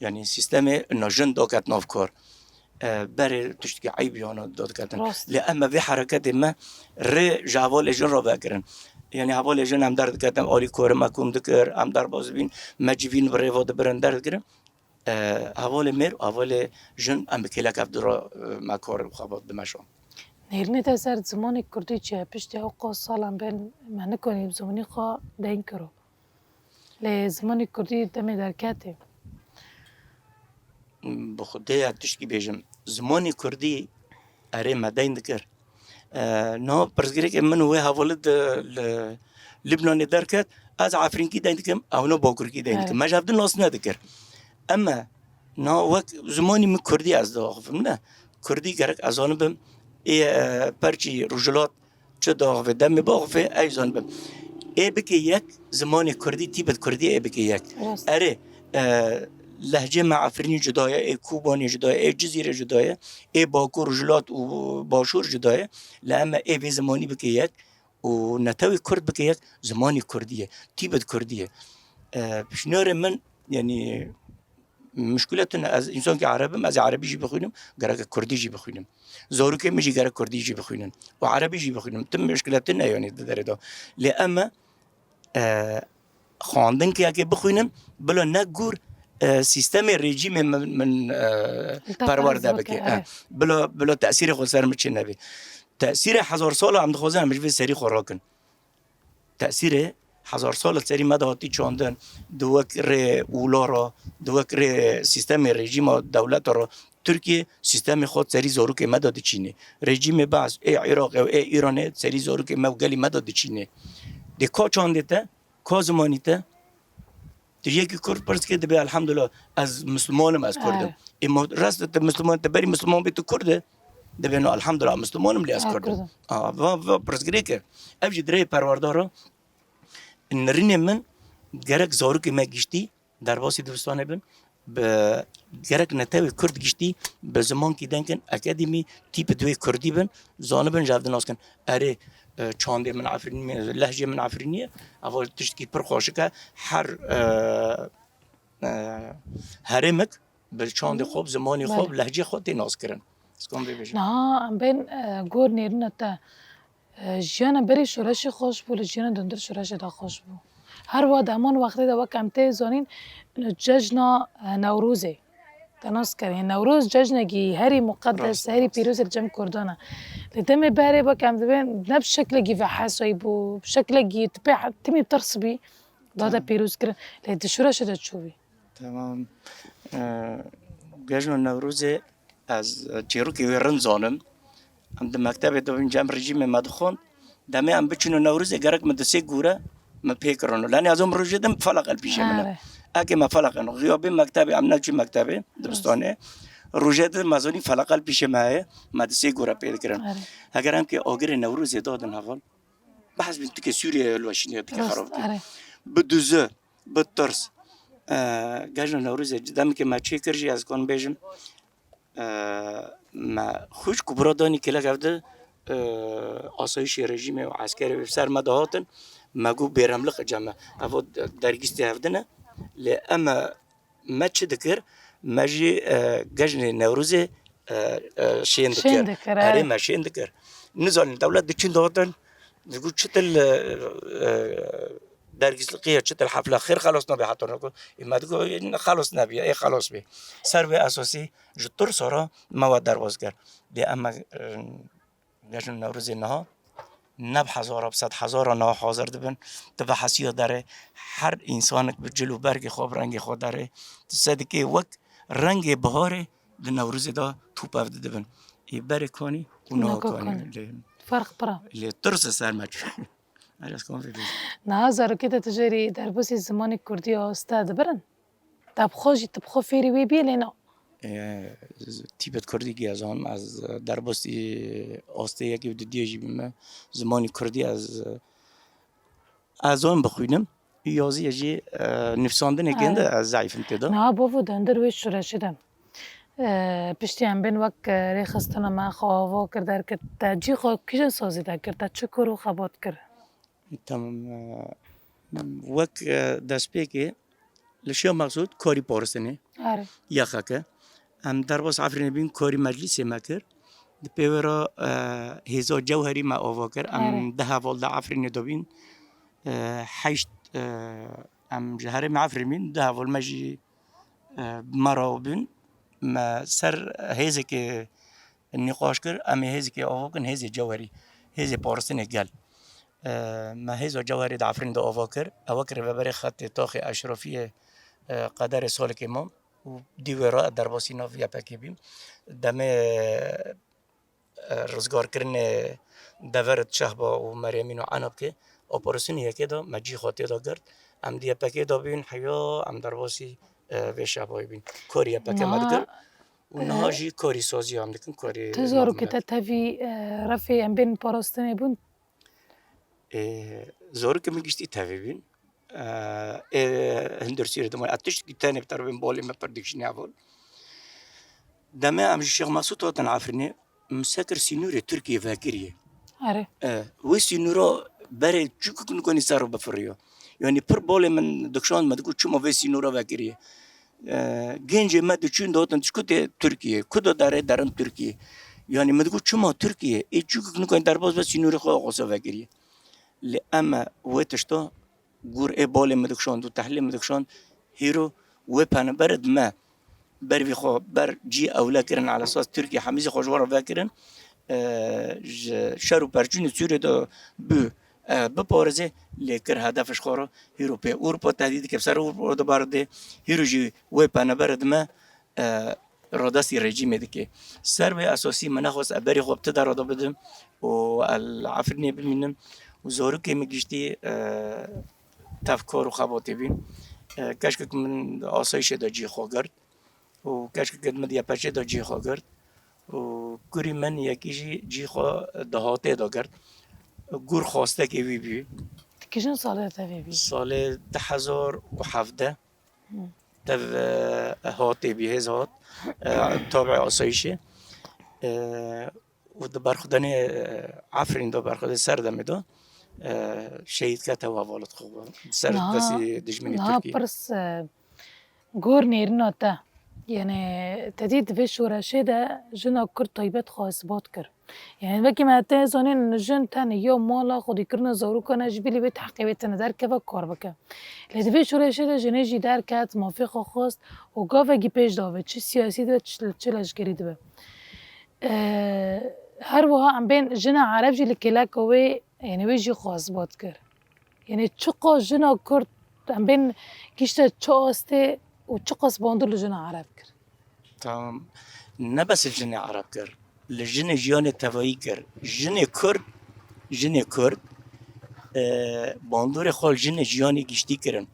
Yanî sîstemê ina jin daket nav kar. E, berê tiştekî eyb yana dadiketin. Rast. Lê em me vê hereketê me rê ji hevalê jin re vekirin. Yanî hevalê jin em derdiketin, alî korê me kom dikir, em derbas dibîn, me civîn bi rê ve dibirin derdikirin. E, hevalê mêr û hevalê jin em bi kêlek ev du re, e, me kar û xebat dimeşan. Nêrînê te ser zimanê kurdî çi ye? Piştî ew qas salan bên me nikarî bi zimanî xwe deyn kiro. Lê zimanê kurdî demê derketê. Bi xwedê ya tişkî bêjim. Zimanê kurdî erê me deyn dikir. E, niha pirsgirêkê min û wê hevalî di li Libnanê derket, ez Efrînkî deyn dikim, ew ne Bakurkî deyn dikim. Evet. Me ji hev di nas nedikir. Eme niha wek zimanî min kurdî ez diaxivim, ne? Kurdî gerek ez zanibim. Ê, e, perçî Rojhilat çi diaxive, demê biaxive, ez zanibim. Ê bike yek, zimanê kurdî, tîbit kurdî ê bike yek. Rast. Erê, e, lehcê me Efrînî cuda ye, ê Kobanê cuda ye, ê Cizîrê cuda ye, ê Bakur, Rojhilat û Başûr cuda ye. Lê em ê vê zimanî bike yek û netewê kurd bike yek, zimanî kurdî ye, tîbit kurdî ye. E, pişniyarê min, yanî, Muşkile tune, ez însankî Ereb im, ez ê Erebî jî bixwînim, gerek e Kurdî jî bixwînim. Zarokê min jî gerek Kurdî jî bixwînin. Û Erebî jî bixwînin. Tim muşkile tune, yanî di derê de. Lê em e, e, xwendin ki yekê bixwînim, bila ne gor, e, sîstemê rejîmê min, min, e, Li te perwerde ferz bike. Bike, E, evet. Bila, bila tesîrê xwe ser min çê nebê. Tesîrê hezar sala em dixwazin em ji vê serî xwe rakin. Tesîrê hezar sal li serî me de hatî çandin, di wek rê ûlara, di wek rê sîstemê rejîma dewleta re, Tirkiye sîstemê xwe serî zarokê me de diçînê. Rejîmê Beas ê Iraqê û ê Îranê serî zarokê me û gelî me de diçînê. Dê ka çandê te, ka zimanî te, Tu ji yekî Kurd pirs kê, dibê, "Elhamdulillah, ez Misliman im, ez Kurd im." Evet. Ê, ma rast e, tu Misliman, tu berî Misliman bî, tu Kurd e. Dibê, "No, elhamdulillah, Misliman im, lê ez Kurd im." A, va, va pirsgirêk e. Ev jî dirê perwerdar e. Nirînê min gerek zarokê me giştî derbasî dibistanê bin, bi gerek netewê Kurd giştî bi zimankî denkin, akademî, tîpit wê Kurdî bin, zanibin, ji hev di nas kin. Erê, e, çandê min Efrînî ye, lehcê min Efrînî ye, eva tiştkî pir xweşik e. Her, e, e, herêmek bi çandê xwe, bi zimanê xwe, bi lehcê xwe tê naskirin. Ez kom vê bêjim. Niha em bên e, gor nêrîna te. E, jiyana berî şoreşê xweş bû, li jiyana dundir şoreşê de xweş bû. Her wa di heman wextê de wek em tê zanîn, cejna e, Newrozê. Te nas kirin. Newroz cejnekî herî muqedes, Rast, herî rast. pîroz e li cem Kurdan e. Lê demê berê wek em dibên ne bi şeklekî vehesayî bû, bi şeklekî tu pê he- timî tirs bî, da te Tamam. pîroz kirin. Lê di şoreşê de çû bî. Tamam. Ee, Cejna Newrozê ez çîrokê wê rind zanim. Em di mektebê de bin cem rejîmê me dixwend. Demê em biçûne Newrozê gerek min di sê gûre min pê kirino. Lenê ez om rojê din felaq el pîşê min e. Are. Eke me felaq eno. Xiya bê mektebê em neçî mektebê dibistanê. Rojê din me zanî felaq el pîşê me heye. Me di sê gûre pê dikirin. Are. Heger em ke agirê Newrozê dadin heval. Behs bin tu ke Sûriye hilweşîne, tu ke Rast, xerab kir. Are. Bi duzi, bi tirs. Ee, Cejna Newrozê demekê me çê kir jî ez kon bêjim. Ee, me xwişk û bira danî kêlek evdi, ee, asayîşê rejîmê û eskerê wê ser me dihatin. Me got bêremliq cem me. Evo dergîstê evdine. Lê em e, me çi dikir? Me jî e, Cejnê Newrozê e, e, şên dikir. Şên dikir, Erê evet. me şên dikir. Nizanin dewlet diçin dihatin. Digot çitil e, e, dergîsliqî ye, çitil hefle xêr xelos nabe heta nako. Ê me digot ê xelos nebiye, ê xelos bê. Ser vê esasî ji tirsa re me we derbas kir. Dê em me e, Cejn Newrozê niha ne bi hezara, bi sed hezara niha hazir dibin. Tu bi hesiya derê her însanek bi cil û bergê xwe, bi rengê xwe derê. Tu sedikê wek rengê biharê di Newrozê de tûpev didibin. Ê berê kanî û niha Naka kanî. kanî. Lê, Ferq pira. lê tirs e ser me çû. Ez kom vê bêjim. Niha zarokê de tu jêrî derbasî zimanê kurdî aste dibirin? Te bi xwe jî, tu bi xwe fêrî wê bî lê na. Ee, tîbet kurdî ki ez an, ez derbasî astê yekê û didiyê jî bîme. Zimanî kurdî ez, ez an bixwînim. Yaziyê jî e, nivsandinê kên de Evet. Ez zeîf im tê de. Niha bavo dender wê şoreşê de. E, piştî em bên wek e, rêxistina me xwe ava kir derket. Te cî xwe kîjan sazî de kir? Te çi kor û xebat kir? Tamam. E, wek e, destpêkê li Şêx Mexsûd karî paristinê Are. yexeke. Em derbas Efrînê bîn karî meclîsê me kir. Di pê wê re e, hêza cewherî me ava kir. Em Are. Deh heval di Efrînê de bîn. E, heşt e, em ji herêmê Efrîn bîn. Deh heval me jî e, me re bûn. Me ser hêzekê nîqaş kir, em ê hêzekê ava bikin, hêzê cewherî, hêzê paristinê gel. E, me hêza cewherî di Efrînê de ava kir. Ew wek rêveberê xetê taxê eşrafiyê e, qederê salekê mam û dî wê re derbasî nav Y P G bîm. Demê e, rizgarkirinê Deverit Şehba û Meryemîn û Enabkê operasyonê yekê de me cî xwe tê de girt. Em di Y P G de bîn heya em derbasî e, vê Şehbayê bîn. Karî Y P G me Niha, dikir û niha e, jî karî sazî em dikin, karî Tu zarokê te tevî e, refê em bên parastinê bûn? Ê, zarokê min giştî tevî bîn. E, ê, hundir sîrê diman. Ez tiştekî tenê bi teribên balê me pir dikişîne heval. Demê em ji Şêx Mesûd hatin Efrînê, min sekir sînorê Tirkiyê vekiriye. Erê. E, wê sînora berê çûkik nikanî ser bifiriyo. Yanî pir balê min dikşand, me digot çima vê sînora vekiriye. E, gencê me diçûn dihatin dişkutê Tirkiyê. Ku da derê derin Tirkiyê. Yanî me digot çima Tirkiyê? Ê çûkik nikanî derbas be sînorê xwe xwesa vekiriye. Lê em me wê tişta gor ê balê min dikşand û tehlê min dikşand, hîro wê penaber di me ber vî xwe ber cî ewle kirin, elesas Tirkî hemî zî xwe ji we re vekirin, e, ji şer û perçûnê Sûriyê de bû, e, biparêze, lê kir hedef ji xwe re, hîro pê Ewropa tehdîd dike, ser Ewropa de ber dê, hîro jî wê penaber di me, e, radestî rejîmê dike. Ser wê esasî min nexwest ez berê xwe bi ti de rada bidim û el Efrînê bimînim û zarokê min giştî, e, tevkar û xebatê bîn. E, keşkek min di asayîşê de cî xwe girt û keşkek min di Y P G'ê de cî xwe girt û kurî min yekî jî cî xwe di hatê de girt. Gor xwastekê wî bî. Ti kîjan salê de tevî bî? Salê du hezar û hevdeh tev, e, hatê bî, hêz hat, e, tabiê asayîşê. E, û di berxwedanê, e, Efrîn de, berxwedê Serdemê de, e, şehîd kete û hevalê xwe ser destê dijminê Tirkiyê. Niha pirs, e, gor nêrîna te. Yanî te dî di vê şoreşê de jina Kurd taybet xwe isbat kir. Yanî wekî me tê zanîn jin tenê ya mala xwedîkirina zarokan e, ji bilî wê teqê wê tine derkeve kar bike. Lê di vê şoreşê de jinê jî derket, mafê xwe xwest û gavekî pêş de be, çi siyasî dibe, çi, çi leşkerî dibe. Ee, her wiha em bên jina Ereb jî li kêleka wê, yanî wê jî xwe isbat kir. Yanî çiqas jina Kurd, em bên gişte çi astê û çiqas bandur li jina Ereb kir? Tamam. Ne bes li jinê Ereb kir. Li jinê jiyanê tevayî kir. Jinê Kurd, jinê Kurd, e, bandorê xwe li jinê jiyanê giştî kirin.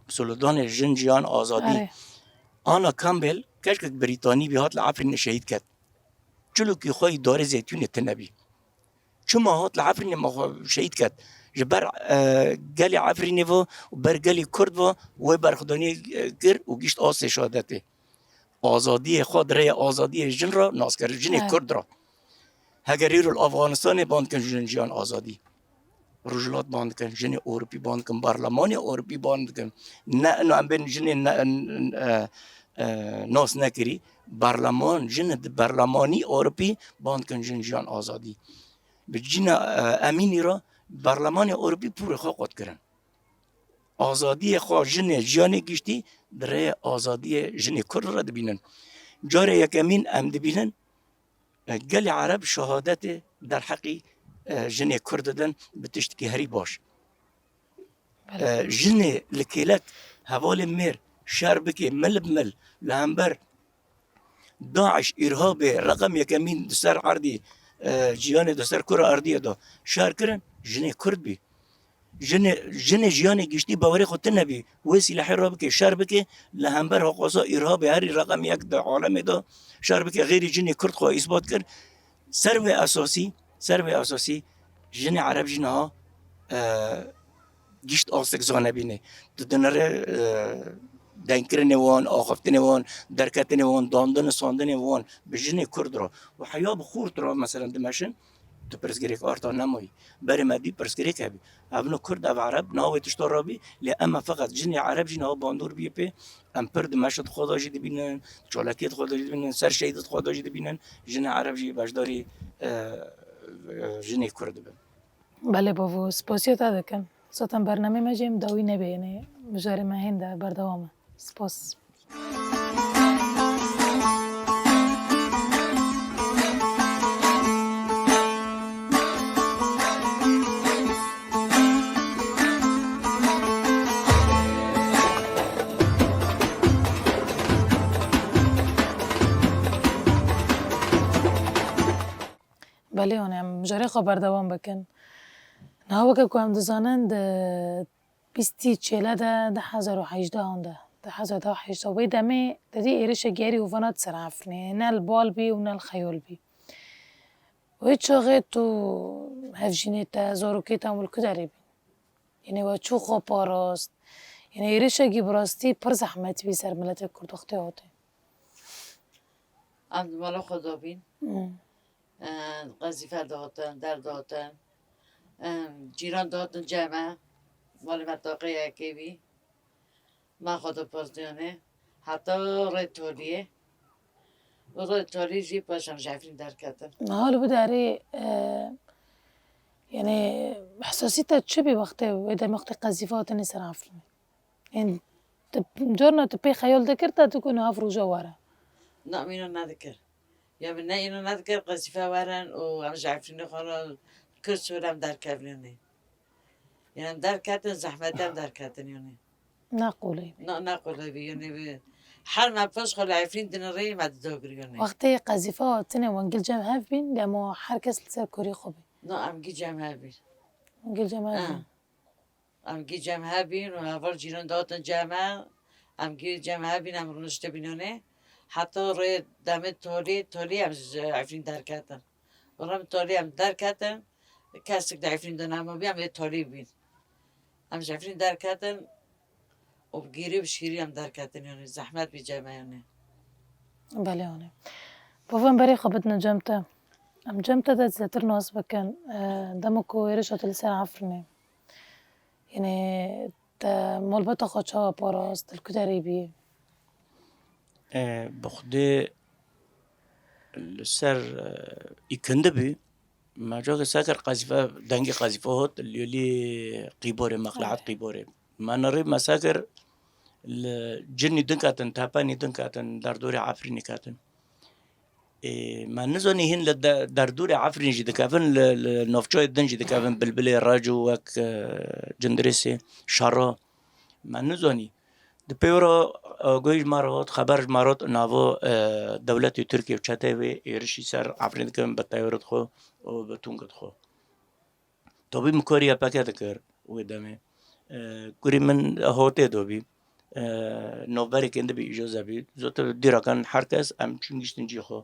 Sloganê jin, jiyan, azadî. Erê. Anna Campbell, keşkek Brîtanî bî, hat li Efrînê şehîd ket. Çilokî xwe îdarê zeytûnê tune bî. Çima hat li Efrînê me xwe şehîd ket? Ji ber, e, gelê Efrînê ve û ber gelê Kurd ve wê berxwedaniyê, e, kir û gişt astê şehadetê. Azadiyê xwe di rêya azadiyê jin re nas kir, jinê Kurd re. Heger îro li Afganistanê ban dikin jin, jiyan, azadî. Rojhilat ban dikin, jinê Ewropî ban dikin, Berlemanê Ewropî ban dikin. Ne, ino em bên jinê ne, e, e, nas nekirî. Berleman, jinê di Berlemanî Ewropî ban dikin jin, jiyan, azadî. Bi cîna, e, Emînî re Berlemanê Ewropî pûrê xwe qut kirin. Azadiyê xwe jinê jiyanê giştî di rê azadiyê jinê Kurd re dibînin. Carê yekemîn em dibînin, e, gelê Ereb şehadetê derheqî, e, jinê Kurd didin bi tiştekî herî baş. Belê. E, jinê li kêlek hevalê mêr şer bike mil bi mil li hember DAIŞ, îrhabê reqem yekemîn di ser erdî, e, cîhanê de, ser kura erdiyê de şer kirin, jinê Kurd bî. Jinê, jinê jiyanê giştî bawerê xwe tune bî, wê sîlehê rabike, şer bike, li hember hoqoza îrhabê herî reqem yek di alemê de şer bike, xêrî jinê Kurd xwe îsbat kir. Ser wê esasî, ser wê esasî jinê Ereb jî niha, e, gişt astek zanebîne. Tu dinere, e, dengkirinê wan, axiftinê wan, derketinê wan, dandin û sandinê wan bi jinê Kurd re û heya bi xort re, meselen, dimeşin, tu pirsgirêk arta nemayî. Berê me dî pirsgirêk hebî. Ev ne Kurd, ev Ereb, navê tişta re bî, lê em me feqet jinê Ereb jî niha bandor bîye pê. Em pir di meşa xwe de jî dibînin, çalakiyê xwe de jî dibînin, ser şehîdê xwe de jî dibînin, jinê Ereb jî beşdarî, e, e, jinê Kurd dibin. Belê bavo, spasiya te dikim. Zaten bernameyê me jî em dawî nebê, yanî mijarê me hên de berdewam e. Spas. Belê, hûn em mijarê xwe berdewam bikin. Niha weke ku em dizanin, di bîstî çêle de, du hezar û hejdehan de, du hezar û hejdehan, wê demê te dî êrişekî herî hovana di ser Efrînê, ne li bal bî û ne li xeyal bî. Wê çaxê tu, hevjînê te, zarokê te hûn li ku derê bîn? Yanî we çû xwe parast? Yanî êrişekî bi rastî pir zehmet bî ser miletê Kurd wextê hatê. Em di mala xwe de bîn. Hmm. Em, qezîfe dihatin, derdihatin. Em, cîran dihatin cem me. Malê me taqê yekê bî. Me xwe dipartiyanê. Heta rê toliyê. Û rê tolî jî paşan ji Efrîn derketin. Niha li wî derê, e, yanî, hesasî te çi bî wextê, wê demê wextê qezîfe hatinê ser Efrînê? Ên, tu, carna tu pê xeyal dikir te, tu ku niha roja were? Na, min înan nedikir. Ya min ne înan nedikir, qezîfe werin û em ji Efrînê xwe re kir sor em derkevin yanî. Yanî em derketin, zehmetê em derketin yanî. Ne qolê bî. Na, ne qolê bî yanî bî. Her me paş xwe li Efrîn dinirê me didagir yanî. Wextê qezîfe hatinê wan gil cem hev bîn, dema her kes li ser korî xwe bî. Na, em gil cem hev bîn. Gil cem hev bîn. Em gî cem hebîn û heval cîran dihatin cem me. Em gî cem hebîn, em rûniştibîn yanî. Heta rê demê tolî, tolî em ji Efrîn derketin. Rem tolî em derketin. Kesik di Efrîn de nemabî, em ê tolî bîn. Em ji Efrîn derketin û bi gîrî û bi şîrî em derketin yanî. Zehmet bî cem me yanî. Belê, yanî. Bavo, em berê xwe bidin cem te. Em cem te de zêdetir nas bikin. E, dema ku êrişa te li ser Efrînê. Yanî te malbata xwe çawa parast, li ku derê bî? E, bi Xwedê li ser, e, îkindi bî. Me cake sekir qezîfe, dengê qezîfe hot, li yolî qîborê, meqlehat qîborê. Me nerî me sekir li cinî din ketin, tepenî din ketin, derdorê Efrînê ketin. Ê, me nizanî hîn li de-, derdorê Efrînê jî dikevin, li, li navçeyê din jî dikevin, Bilbilê, Reco, wek, e, Cindirêsê, Şera. Me nizanî. Di pêwira agahî ji me re hat, xeber ji me re hat, nava, e, dewletê Tirkiye û çeteyê wê êrişî ser Efrînê dikirin bi teyarê xwe û bi tunka xwe. Tabî min karî Y P G dikir wê demê. E, kurî min hotê de bî. E, navberê kêndî bî, îcaze bî. Zotir dîrakan her kes em çûn giştin cî xwe.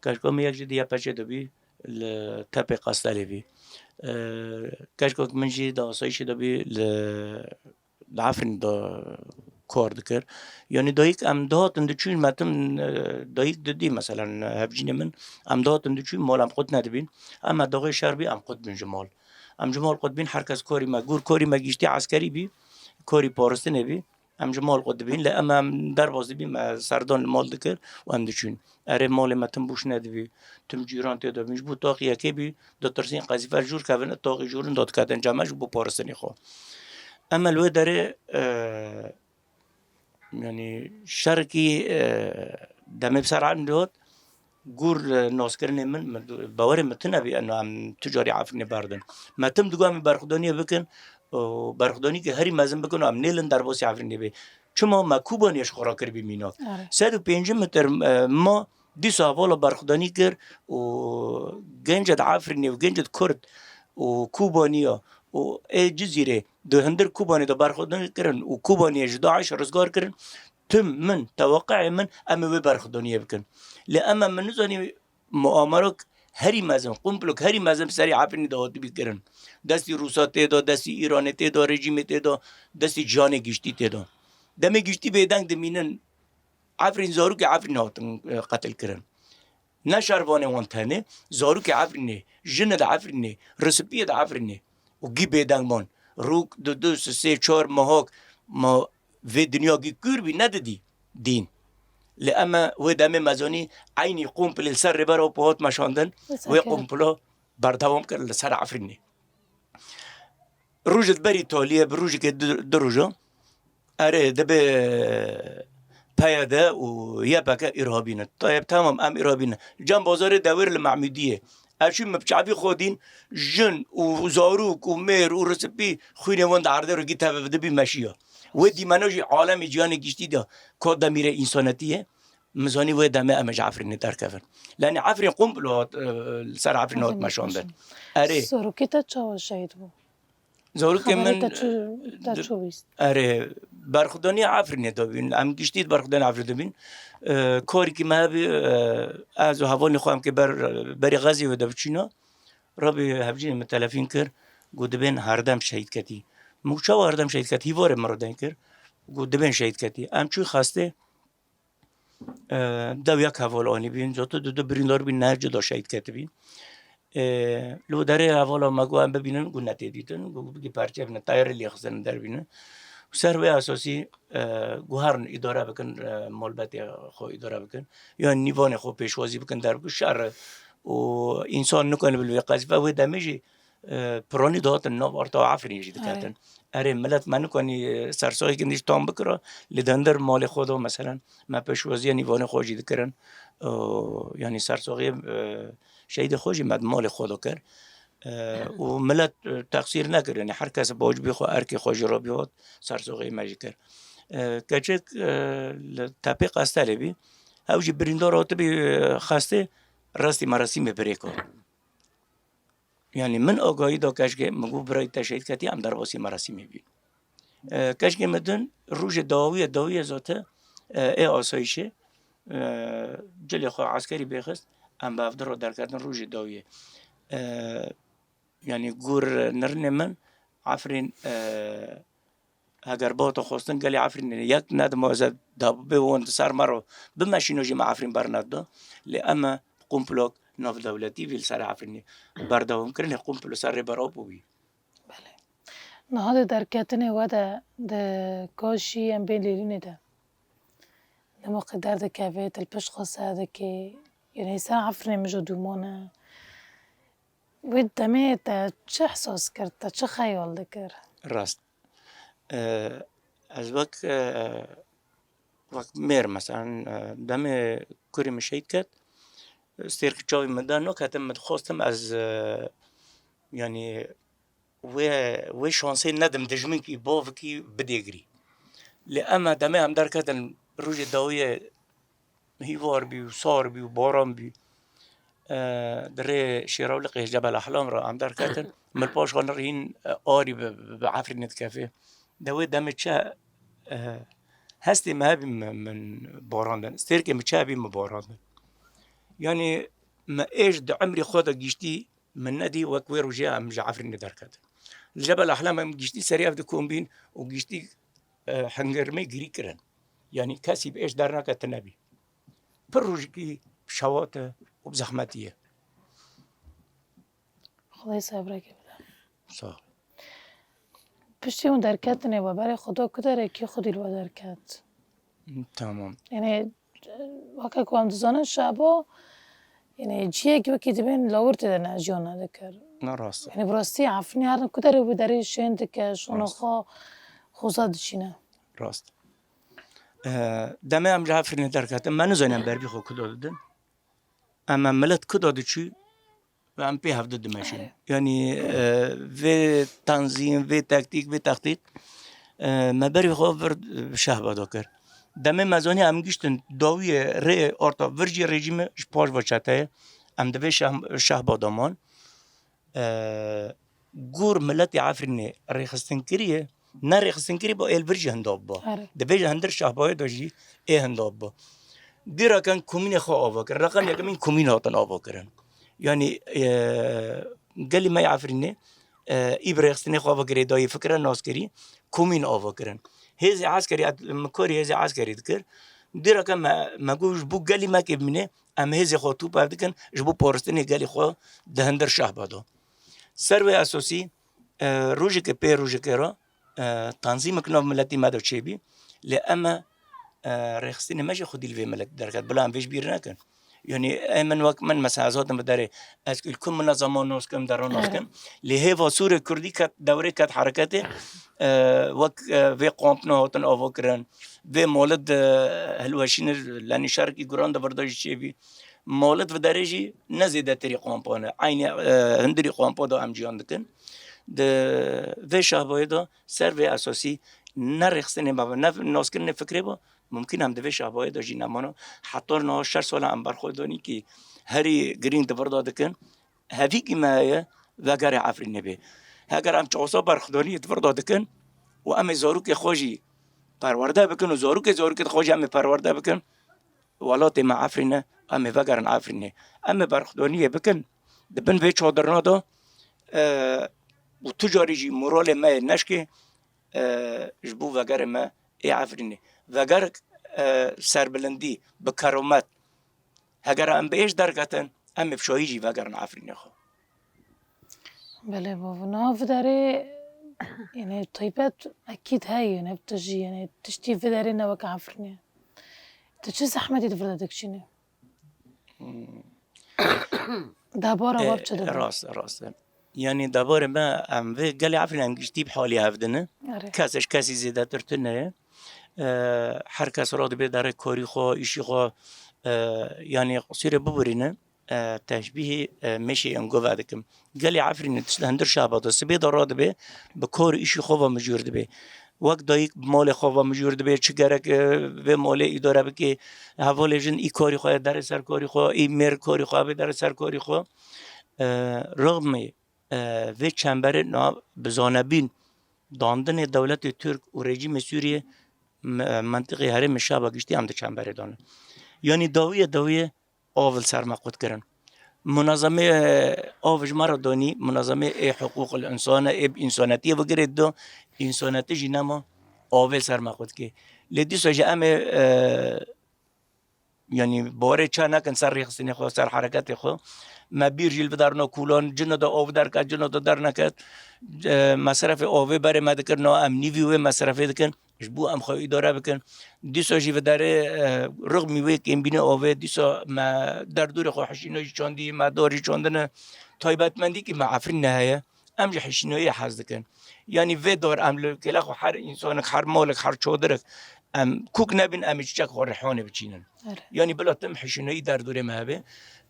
Keşka min yek jî di Y P G de bî, li Tepê Qastelê bî. E, keşka min jî di asayîşê de bî, li, li Efrînê de kar dikir. Yanî dayik em dihatin diçûn, me tim, e, dayik didî, meselen, hevcînê min, em dihatin diçûn, mal em qut nedibîn. Em me daxê şer bî, em qut bîn ji mal. Em ji mal qut bîn, her kes karî me, gûr karî me giştî eskerî bî, karî paristinê bî. Em ji mal qut dibîn, lê em, em derbas dibîn, me serdan li mal dikir û em diçûn. Erê, malê me tim bûş nedibî, tim cîran tê de bîn. Ji bo taqî yekê bî, ditirsîn qezîfer jûr kevin, taqî jûrin de diketin cem me ji bo paristinê xwe. Em li wê derê, e, yanî şerekî, e, demê bi ser Efrînê hat, gûr, e, naskirinê min, min, bawerê min tune bî, eno em tu carî Efrînê berdin. Me tim digot em ê berxwedaniyê bikin, û berxwedaniyeke herî mezin bikin û em nêlin derbasî Efrînê bê. Çima me Kobaniyê ji xwe re kiribî mînak? Erê. Sed û pêncî metr, e, ma dîsa hevala berxwedanî kir û gencê di Efrînê û gencê di Kurd û Kobaniya û ê Cizîrê di hundir Kobanê de berxwedanî kirin û Kobaniyê ji DAIŞ rizgar kirin. Tim min, teweqeyê min, em ê wê berxwedaniyê bikin. Lê em, em, min nizanî muamerok herî mezin, komplok herî mezin bi serê Efrînê de hatibî kirin. Destî Rûsa tê de, destî Îranê tê de, rejîmê tê de, destî cîhanê giştî tê de. Demê giştî bêdeng dimînin, Efrîn, zarokê Efrînê hatin, e, qetil kirin. Ne şervanê wan tenê, zarokê Efrînê, jinê di Efrînê, risipiyê di Efrînê û gî bêdeng man. Rûk, du, du, sê, çar mehok, ma vê dinya gî kûr bî, nedidî dîn. Lê em e wê demê mezanî eynî komplê li ser Rêber Apo hat meşandin, wê Mesela komplo berdewam kir li ser Efrînê. Rojê di berî taliyê, bi rojekê du, du roja, erê, dibe P Y D û Y P G îrhabî ne. Tayeb, tamam, em îrhabî ne. Cem Bazarê dewêr li Mehmûdiyê. Ez çûm, min bi çavî xwe dîn, jin û zarok û mêr û risipî xwînê wan di erdê re gî teve dibî meşiya. Wê dîmena jî alemê cîhanê giştî de ka demîre însanetiyê, min zanî wê demê em ê ji Efrînê derkevin. Lenê Efrîn komplo hat, e, li ser Efrînê hat meşandin. Erê. Zarokê te çawa şehîd bû? Zarokê Xeberê min, te çi, te di-, çi bîst? Erê, berxwedaniya Efrînê de bîn. Em giştî di berxwedaniya Efrînê de bîn. E, karîkî me hebî, e, ez û hevalên xwe em kê ber, berî Xezê wê de biçîna. Rabî hevcînê min telefîn kir, got, "Dibên herdem şehîd ketî." Min got, "Çawa herdem şehîd ketî?" Hîvarê min re deng kir. Got, "Dibên şehîd ketî." Em çûn xestê, e, dew yek heval anî bîn, zotu du, du birîndar bîn, ne cuda şehîd ketibîn. E, li derê hevala me got, "Em bibînin." Got, "Ne tê dîtin." Got, "Bigî perçe bine, tayarê lê xistine derbîne." Ser wê esasî, e, got, "Herin îdare bikin, e, malbetê xwe îdare bikin. Yan nîvanê xwe pêşwazî bikin, derbikin şer." Û însan nikane bi vê qezîfe wê demê jî, e, piranî dihatin nav arta Efrînê jî diketin. Erê. Erê, milet me nikanî, e, sersaxî gindî ji tam bikira, lê di hundir malê xwe de, meselen, me pêşwaziya nîvanê xwe jî dikirin. Û, yanî sersaxiyê, e, şehîdê xwe jî me di malê xwe de kir. E, û milet, e, teqsîr nekir, yanî her kes bi wacibê xwe, erkê xwe jî rabî hat, sersaxiyê me jî kir. E, keçik, e, li Tepê Qestelê bî, ew jî birîndar hatibî, e, xestê, restî merasîmê birêk hat. Yanî min agahî da keşkê, min got, "Birayê te şehîd ketî, em derbasî merasîmê bîn." E, keşkê min din rojê dawiyê, dawiyê zate, e, ê asayîşê, e, cilê xwe eskerî bêxist, em bi hevdi re derketin rojê dawiyê. E, yanî gor nirinê min, Efrîn, e, Heger bihata xwestin gelê Efrînê yek nedima ez dabûbê wan di ser me re bimeşîno jî me Efrîn bernedida. Lê em e bi komplok navdewletî vî li ser Efrînê berdewam kirin, lê komplo ser Rêber Apo bî. Belê. Niha di derketinê we de di Kaşî em bên Lêlûnê de. Dema qey derdikevê, tu li pişt xwe ser dikê. Yanî ser Efrînê min jî dûmon e. Wê demê te çi ihsas kir, te çi xeyal dikir? Rast. E, ez wek, e, wek mêr, meselen, e, demê kurê min şehîd ket, stêrkî çavê min derneketin, min dixwestim ez, e, yanî wê, wê şansê nedim dijminkî, bavikî bidê girî. Lê em demê em derketin, rojê dawiyê hîvar bî û sar bî û baran bî. E, di rê Şêrawliqê Cebel Ehlam re em derketin. Min paş xwe nirîn, e, arî bi, bi, bi Efrînê dikevê. De wê demê çi, e, hestê me hebî min, min barandin. Stêrkê min çi hebî min barandin. Yanî me êj di emrê xwe de giştî min nedî wek wê rojê em ji Efrînê derketin. Li Cebel Ehlam em giştî serî ev dikom bîn û giştî, e, hingirmê girî kirin. Yanî kesî bi êş derneketine bî. Pir rojekî şewat e û bi zehmetî ye. Xwedê sebrekê bide. Sağ ol. Piştî hûn derketinê we berê xwe da ku derê, kî xwedî li we derket? Tamam. Yanî, weke ku em dizanin, şehba, yanî cihek wekî dibên lawir tê de ne jiyana dikir. Ne rast e. Yanî bi rastî Efrînê herin ku derê wî derê şên dike, şûna Rast. xwe xoza diçîne. Rast. E, demê em ji Efrînê derketin, me nizanin bervî xwe ku da didin. Em, em milet ku da diçû, ve em pê hevdu dimeşin. Yanî, e, vê tanzîm, vê taktîk, vê taktîk, e, me berî xwe vir, e, şehba da kir. Demê me zanî em giştin dawiyê rê orta vir jî rejîmê ji paş ve çeteyê. Em di vê şeh-, şehba da man. E, gor miletê Efrînê rêxistinkirî ye. Ne rêxistinkirî bo êl vir jî hinda biba. Erê. Di vê jî hindir şehbayê de jî ê hinda biba. Dîrakan komînê xwe ava kir. Reqem yekemîn komîn hatin ava kirin. Yanî, e, gelî me yê Efrînê, e, î bi rêxistinê xwe ve girêdayî fikre nas kirî, komîn ava kirin. Hêzê eskerî, et-, mikorî hêzê eskerî dikir. Dîreke me, me got ji bo gelî me kê bimîne, em hêzê xwe tûp ev dikin, ji bo parastinê gelî xwe di hindir şehba da. Ser wê esasî, e, rojeke pê rojeke re, e, tanzîmek nav miletî me de çêbî, lê em e, e, rêxistinê me jî xwedî li vê miletî derket. Bila em vê ji bîr nekin. Yanî, ê min wek min, mesela, ez hatim bi derê, ez kulkum min ez zaman nas kim, deran nas kim. Lê hêva Sûrê Kurdî ket, dewrê ket hereketê, e, wek, e, vê kampina hatin ava kirin, vê molit, e, hilweşînir, lenî şerekî guran di vir de jî çêbî. Molit vi derê jî ne zêdetirî kampa ne. Eynî, e, hundirî kampa da em ciyan dikin. Di vê şahbayê de ser vê esasî ne rêxistinê me, ne naskirinê fikrê be, mumkin em di vê şahbayê de jî nemano. Heta niha şeş sala em berxwedanî kî herî girîng di vir de dikin. Hevîkî me heye vegerê Efrînê bê. Heger em çasa berxwedaniyê di vir de dikin û em ê zarokê xwe jî perwerde bikin û zarokê zarokê xwe jî em ê perwerde bikin, welatê me Efrîn e, em ê vegerin Efrînê. Em ê berxwedaniyê bikin di bin vê çadirina de, e, û tu carî jî moralê me yê neşkê, e, ji bo vegerê me ê Efrînê. Veger, e, serbilindî, bi keromet. Heger em bi êş derketin, em ê bi şahî jî vegerin Efrînê xwe. Belê bavo. Niha vi derê, yanî, taybet ekîd heye, yanî, tu jî, yanî, tiştî vi derê ne weke Efrînê. Tu çi zehmetî di vir de dikişînî? Hmm. Debara E, we bi çi dibin? Rast e, rast e. Yanî, debarê me, em vê gelê Efrîn em giştî bi halî hev dine. Erê. Kes ji kesî zêdetir tune ye. E, her kes radibe derê karî xwe, îşî xwe, e, yanî, qisûrê biborîne. E, teşbîhê, e, mêşê engove dikim. Gelê Efrînê tişt li hundir şehba de sibê de radibe, bi kar û îşî xwe ve mijûr dibe. Wek dayik bi malê xwe ve mijûr dibe, çi gerek, e, vê malê îdare bike, hevalê jin î karî xwe ye derê ser karî xwe, î mêr karî xwe bê derê ser karî xwe. E, rixmê, e, vê çemberê na bi zanebîn dandinê dewletê Tirk û rejîmê Sûriyê me-, mentiqê herêmê şehba giştî em di çemberê de ne. Yanî dawiyê dawiyê av li ser me qut kirin. Munazemê, e, av ji me re danî, munazemê ê hiqûq li însan e, ê bi însanetiyê ve girê dido, însanetî jî nema, avê li ser me qut kê. Lê dîsa jî em ê, e, yanî barê çê nekin ser rêxistinê xwe, ser hereketê xwe. Me bîr jî li vidarna kûlan, cina de av derket, cina de derneket. E, mesrefê avê berê me dikir, na em nîvî wê mesrefê dikin. Ji bo em xwe îdare bikin. Dîsa jî vidarê, e, rixmî wê kêmbînê avê, dîsa me derdorê xwe hişîno jî çandî, me dar jî çandine. Taybetmendî kî me Efrînê heye, em ji hişînoyê hez dikin. Yanî vê dar em li kêla xwe her însanek, her malek, her çadirek em kûk nebin, em ê çiçek xwe rihane biçînin. Ere. Yanî bila tim hişînoyî derdorê me hebe.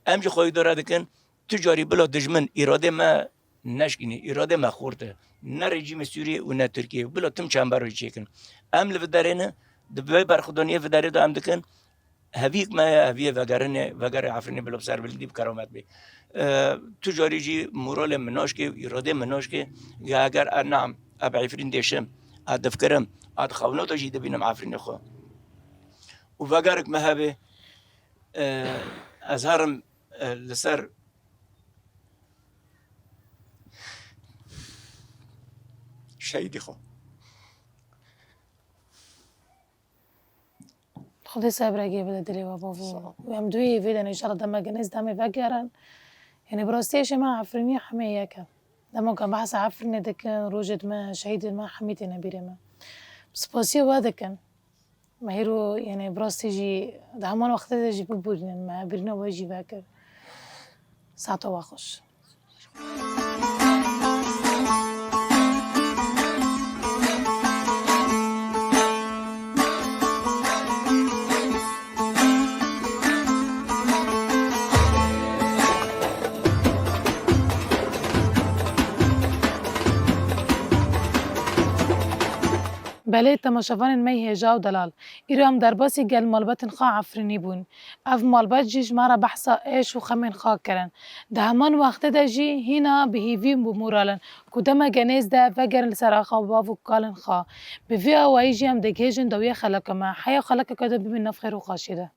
Em ji xwe îdare dikin. Tu carî bila dijmin îradê me neşkînî, îradê me xurt e. Ne rejîmê Sûriyê û ne Tirkiyê. Bila tim çember wê çêkin. Em li viderê ne, di vê berxwedaniyê viderê de em dikin. Heviyek me ye, heviyê vegerine, vegerê Efrînê bila bi serbilindî bi keramet bê. E, tu carî jî moralê min naşkê û îradê min naşkê. Ya eger e, neam, e bi Efrîn dêşim, e difikirim, e di xewna de jî dibînim Efrînê xwe. Û vegerek me hebe, e, ez herim, e, li ser şehîdî xwe. Xwedê sebregê bide dilê we bavo. Sağ ol. Em duyê vê de ne, înşallah dema genêz demê vegerin. Yanî bi rastî êşê me Efrînî hemê yek e. Dema ku em behsa Efrînê dikin, rojê me, şehîdên me hemî têne bîrê me. Spasiya we dikin. Me hêro, yanî bi rastî jî di heman wextê de jî bibûrînin, me birîna we jî vekir. Saeta we xweş. Belê, temaşevanên me yê hêja û delal, îro em derbasî gel malbetên xwe Efrînî bûn. Ev malbet jî ji me re behsa êş û xemên xwe kirin. Di heman wextê de jî hîna bi hîvî û bi moral in ku dema genêz de vegerin li ser axa û bav û kalên xwe. Bi vî awayî jî em digihêjin dawiya xeleka me. Heya xelekeke de bibin nav xêr û xweşî de.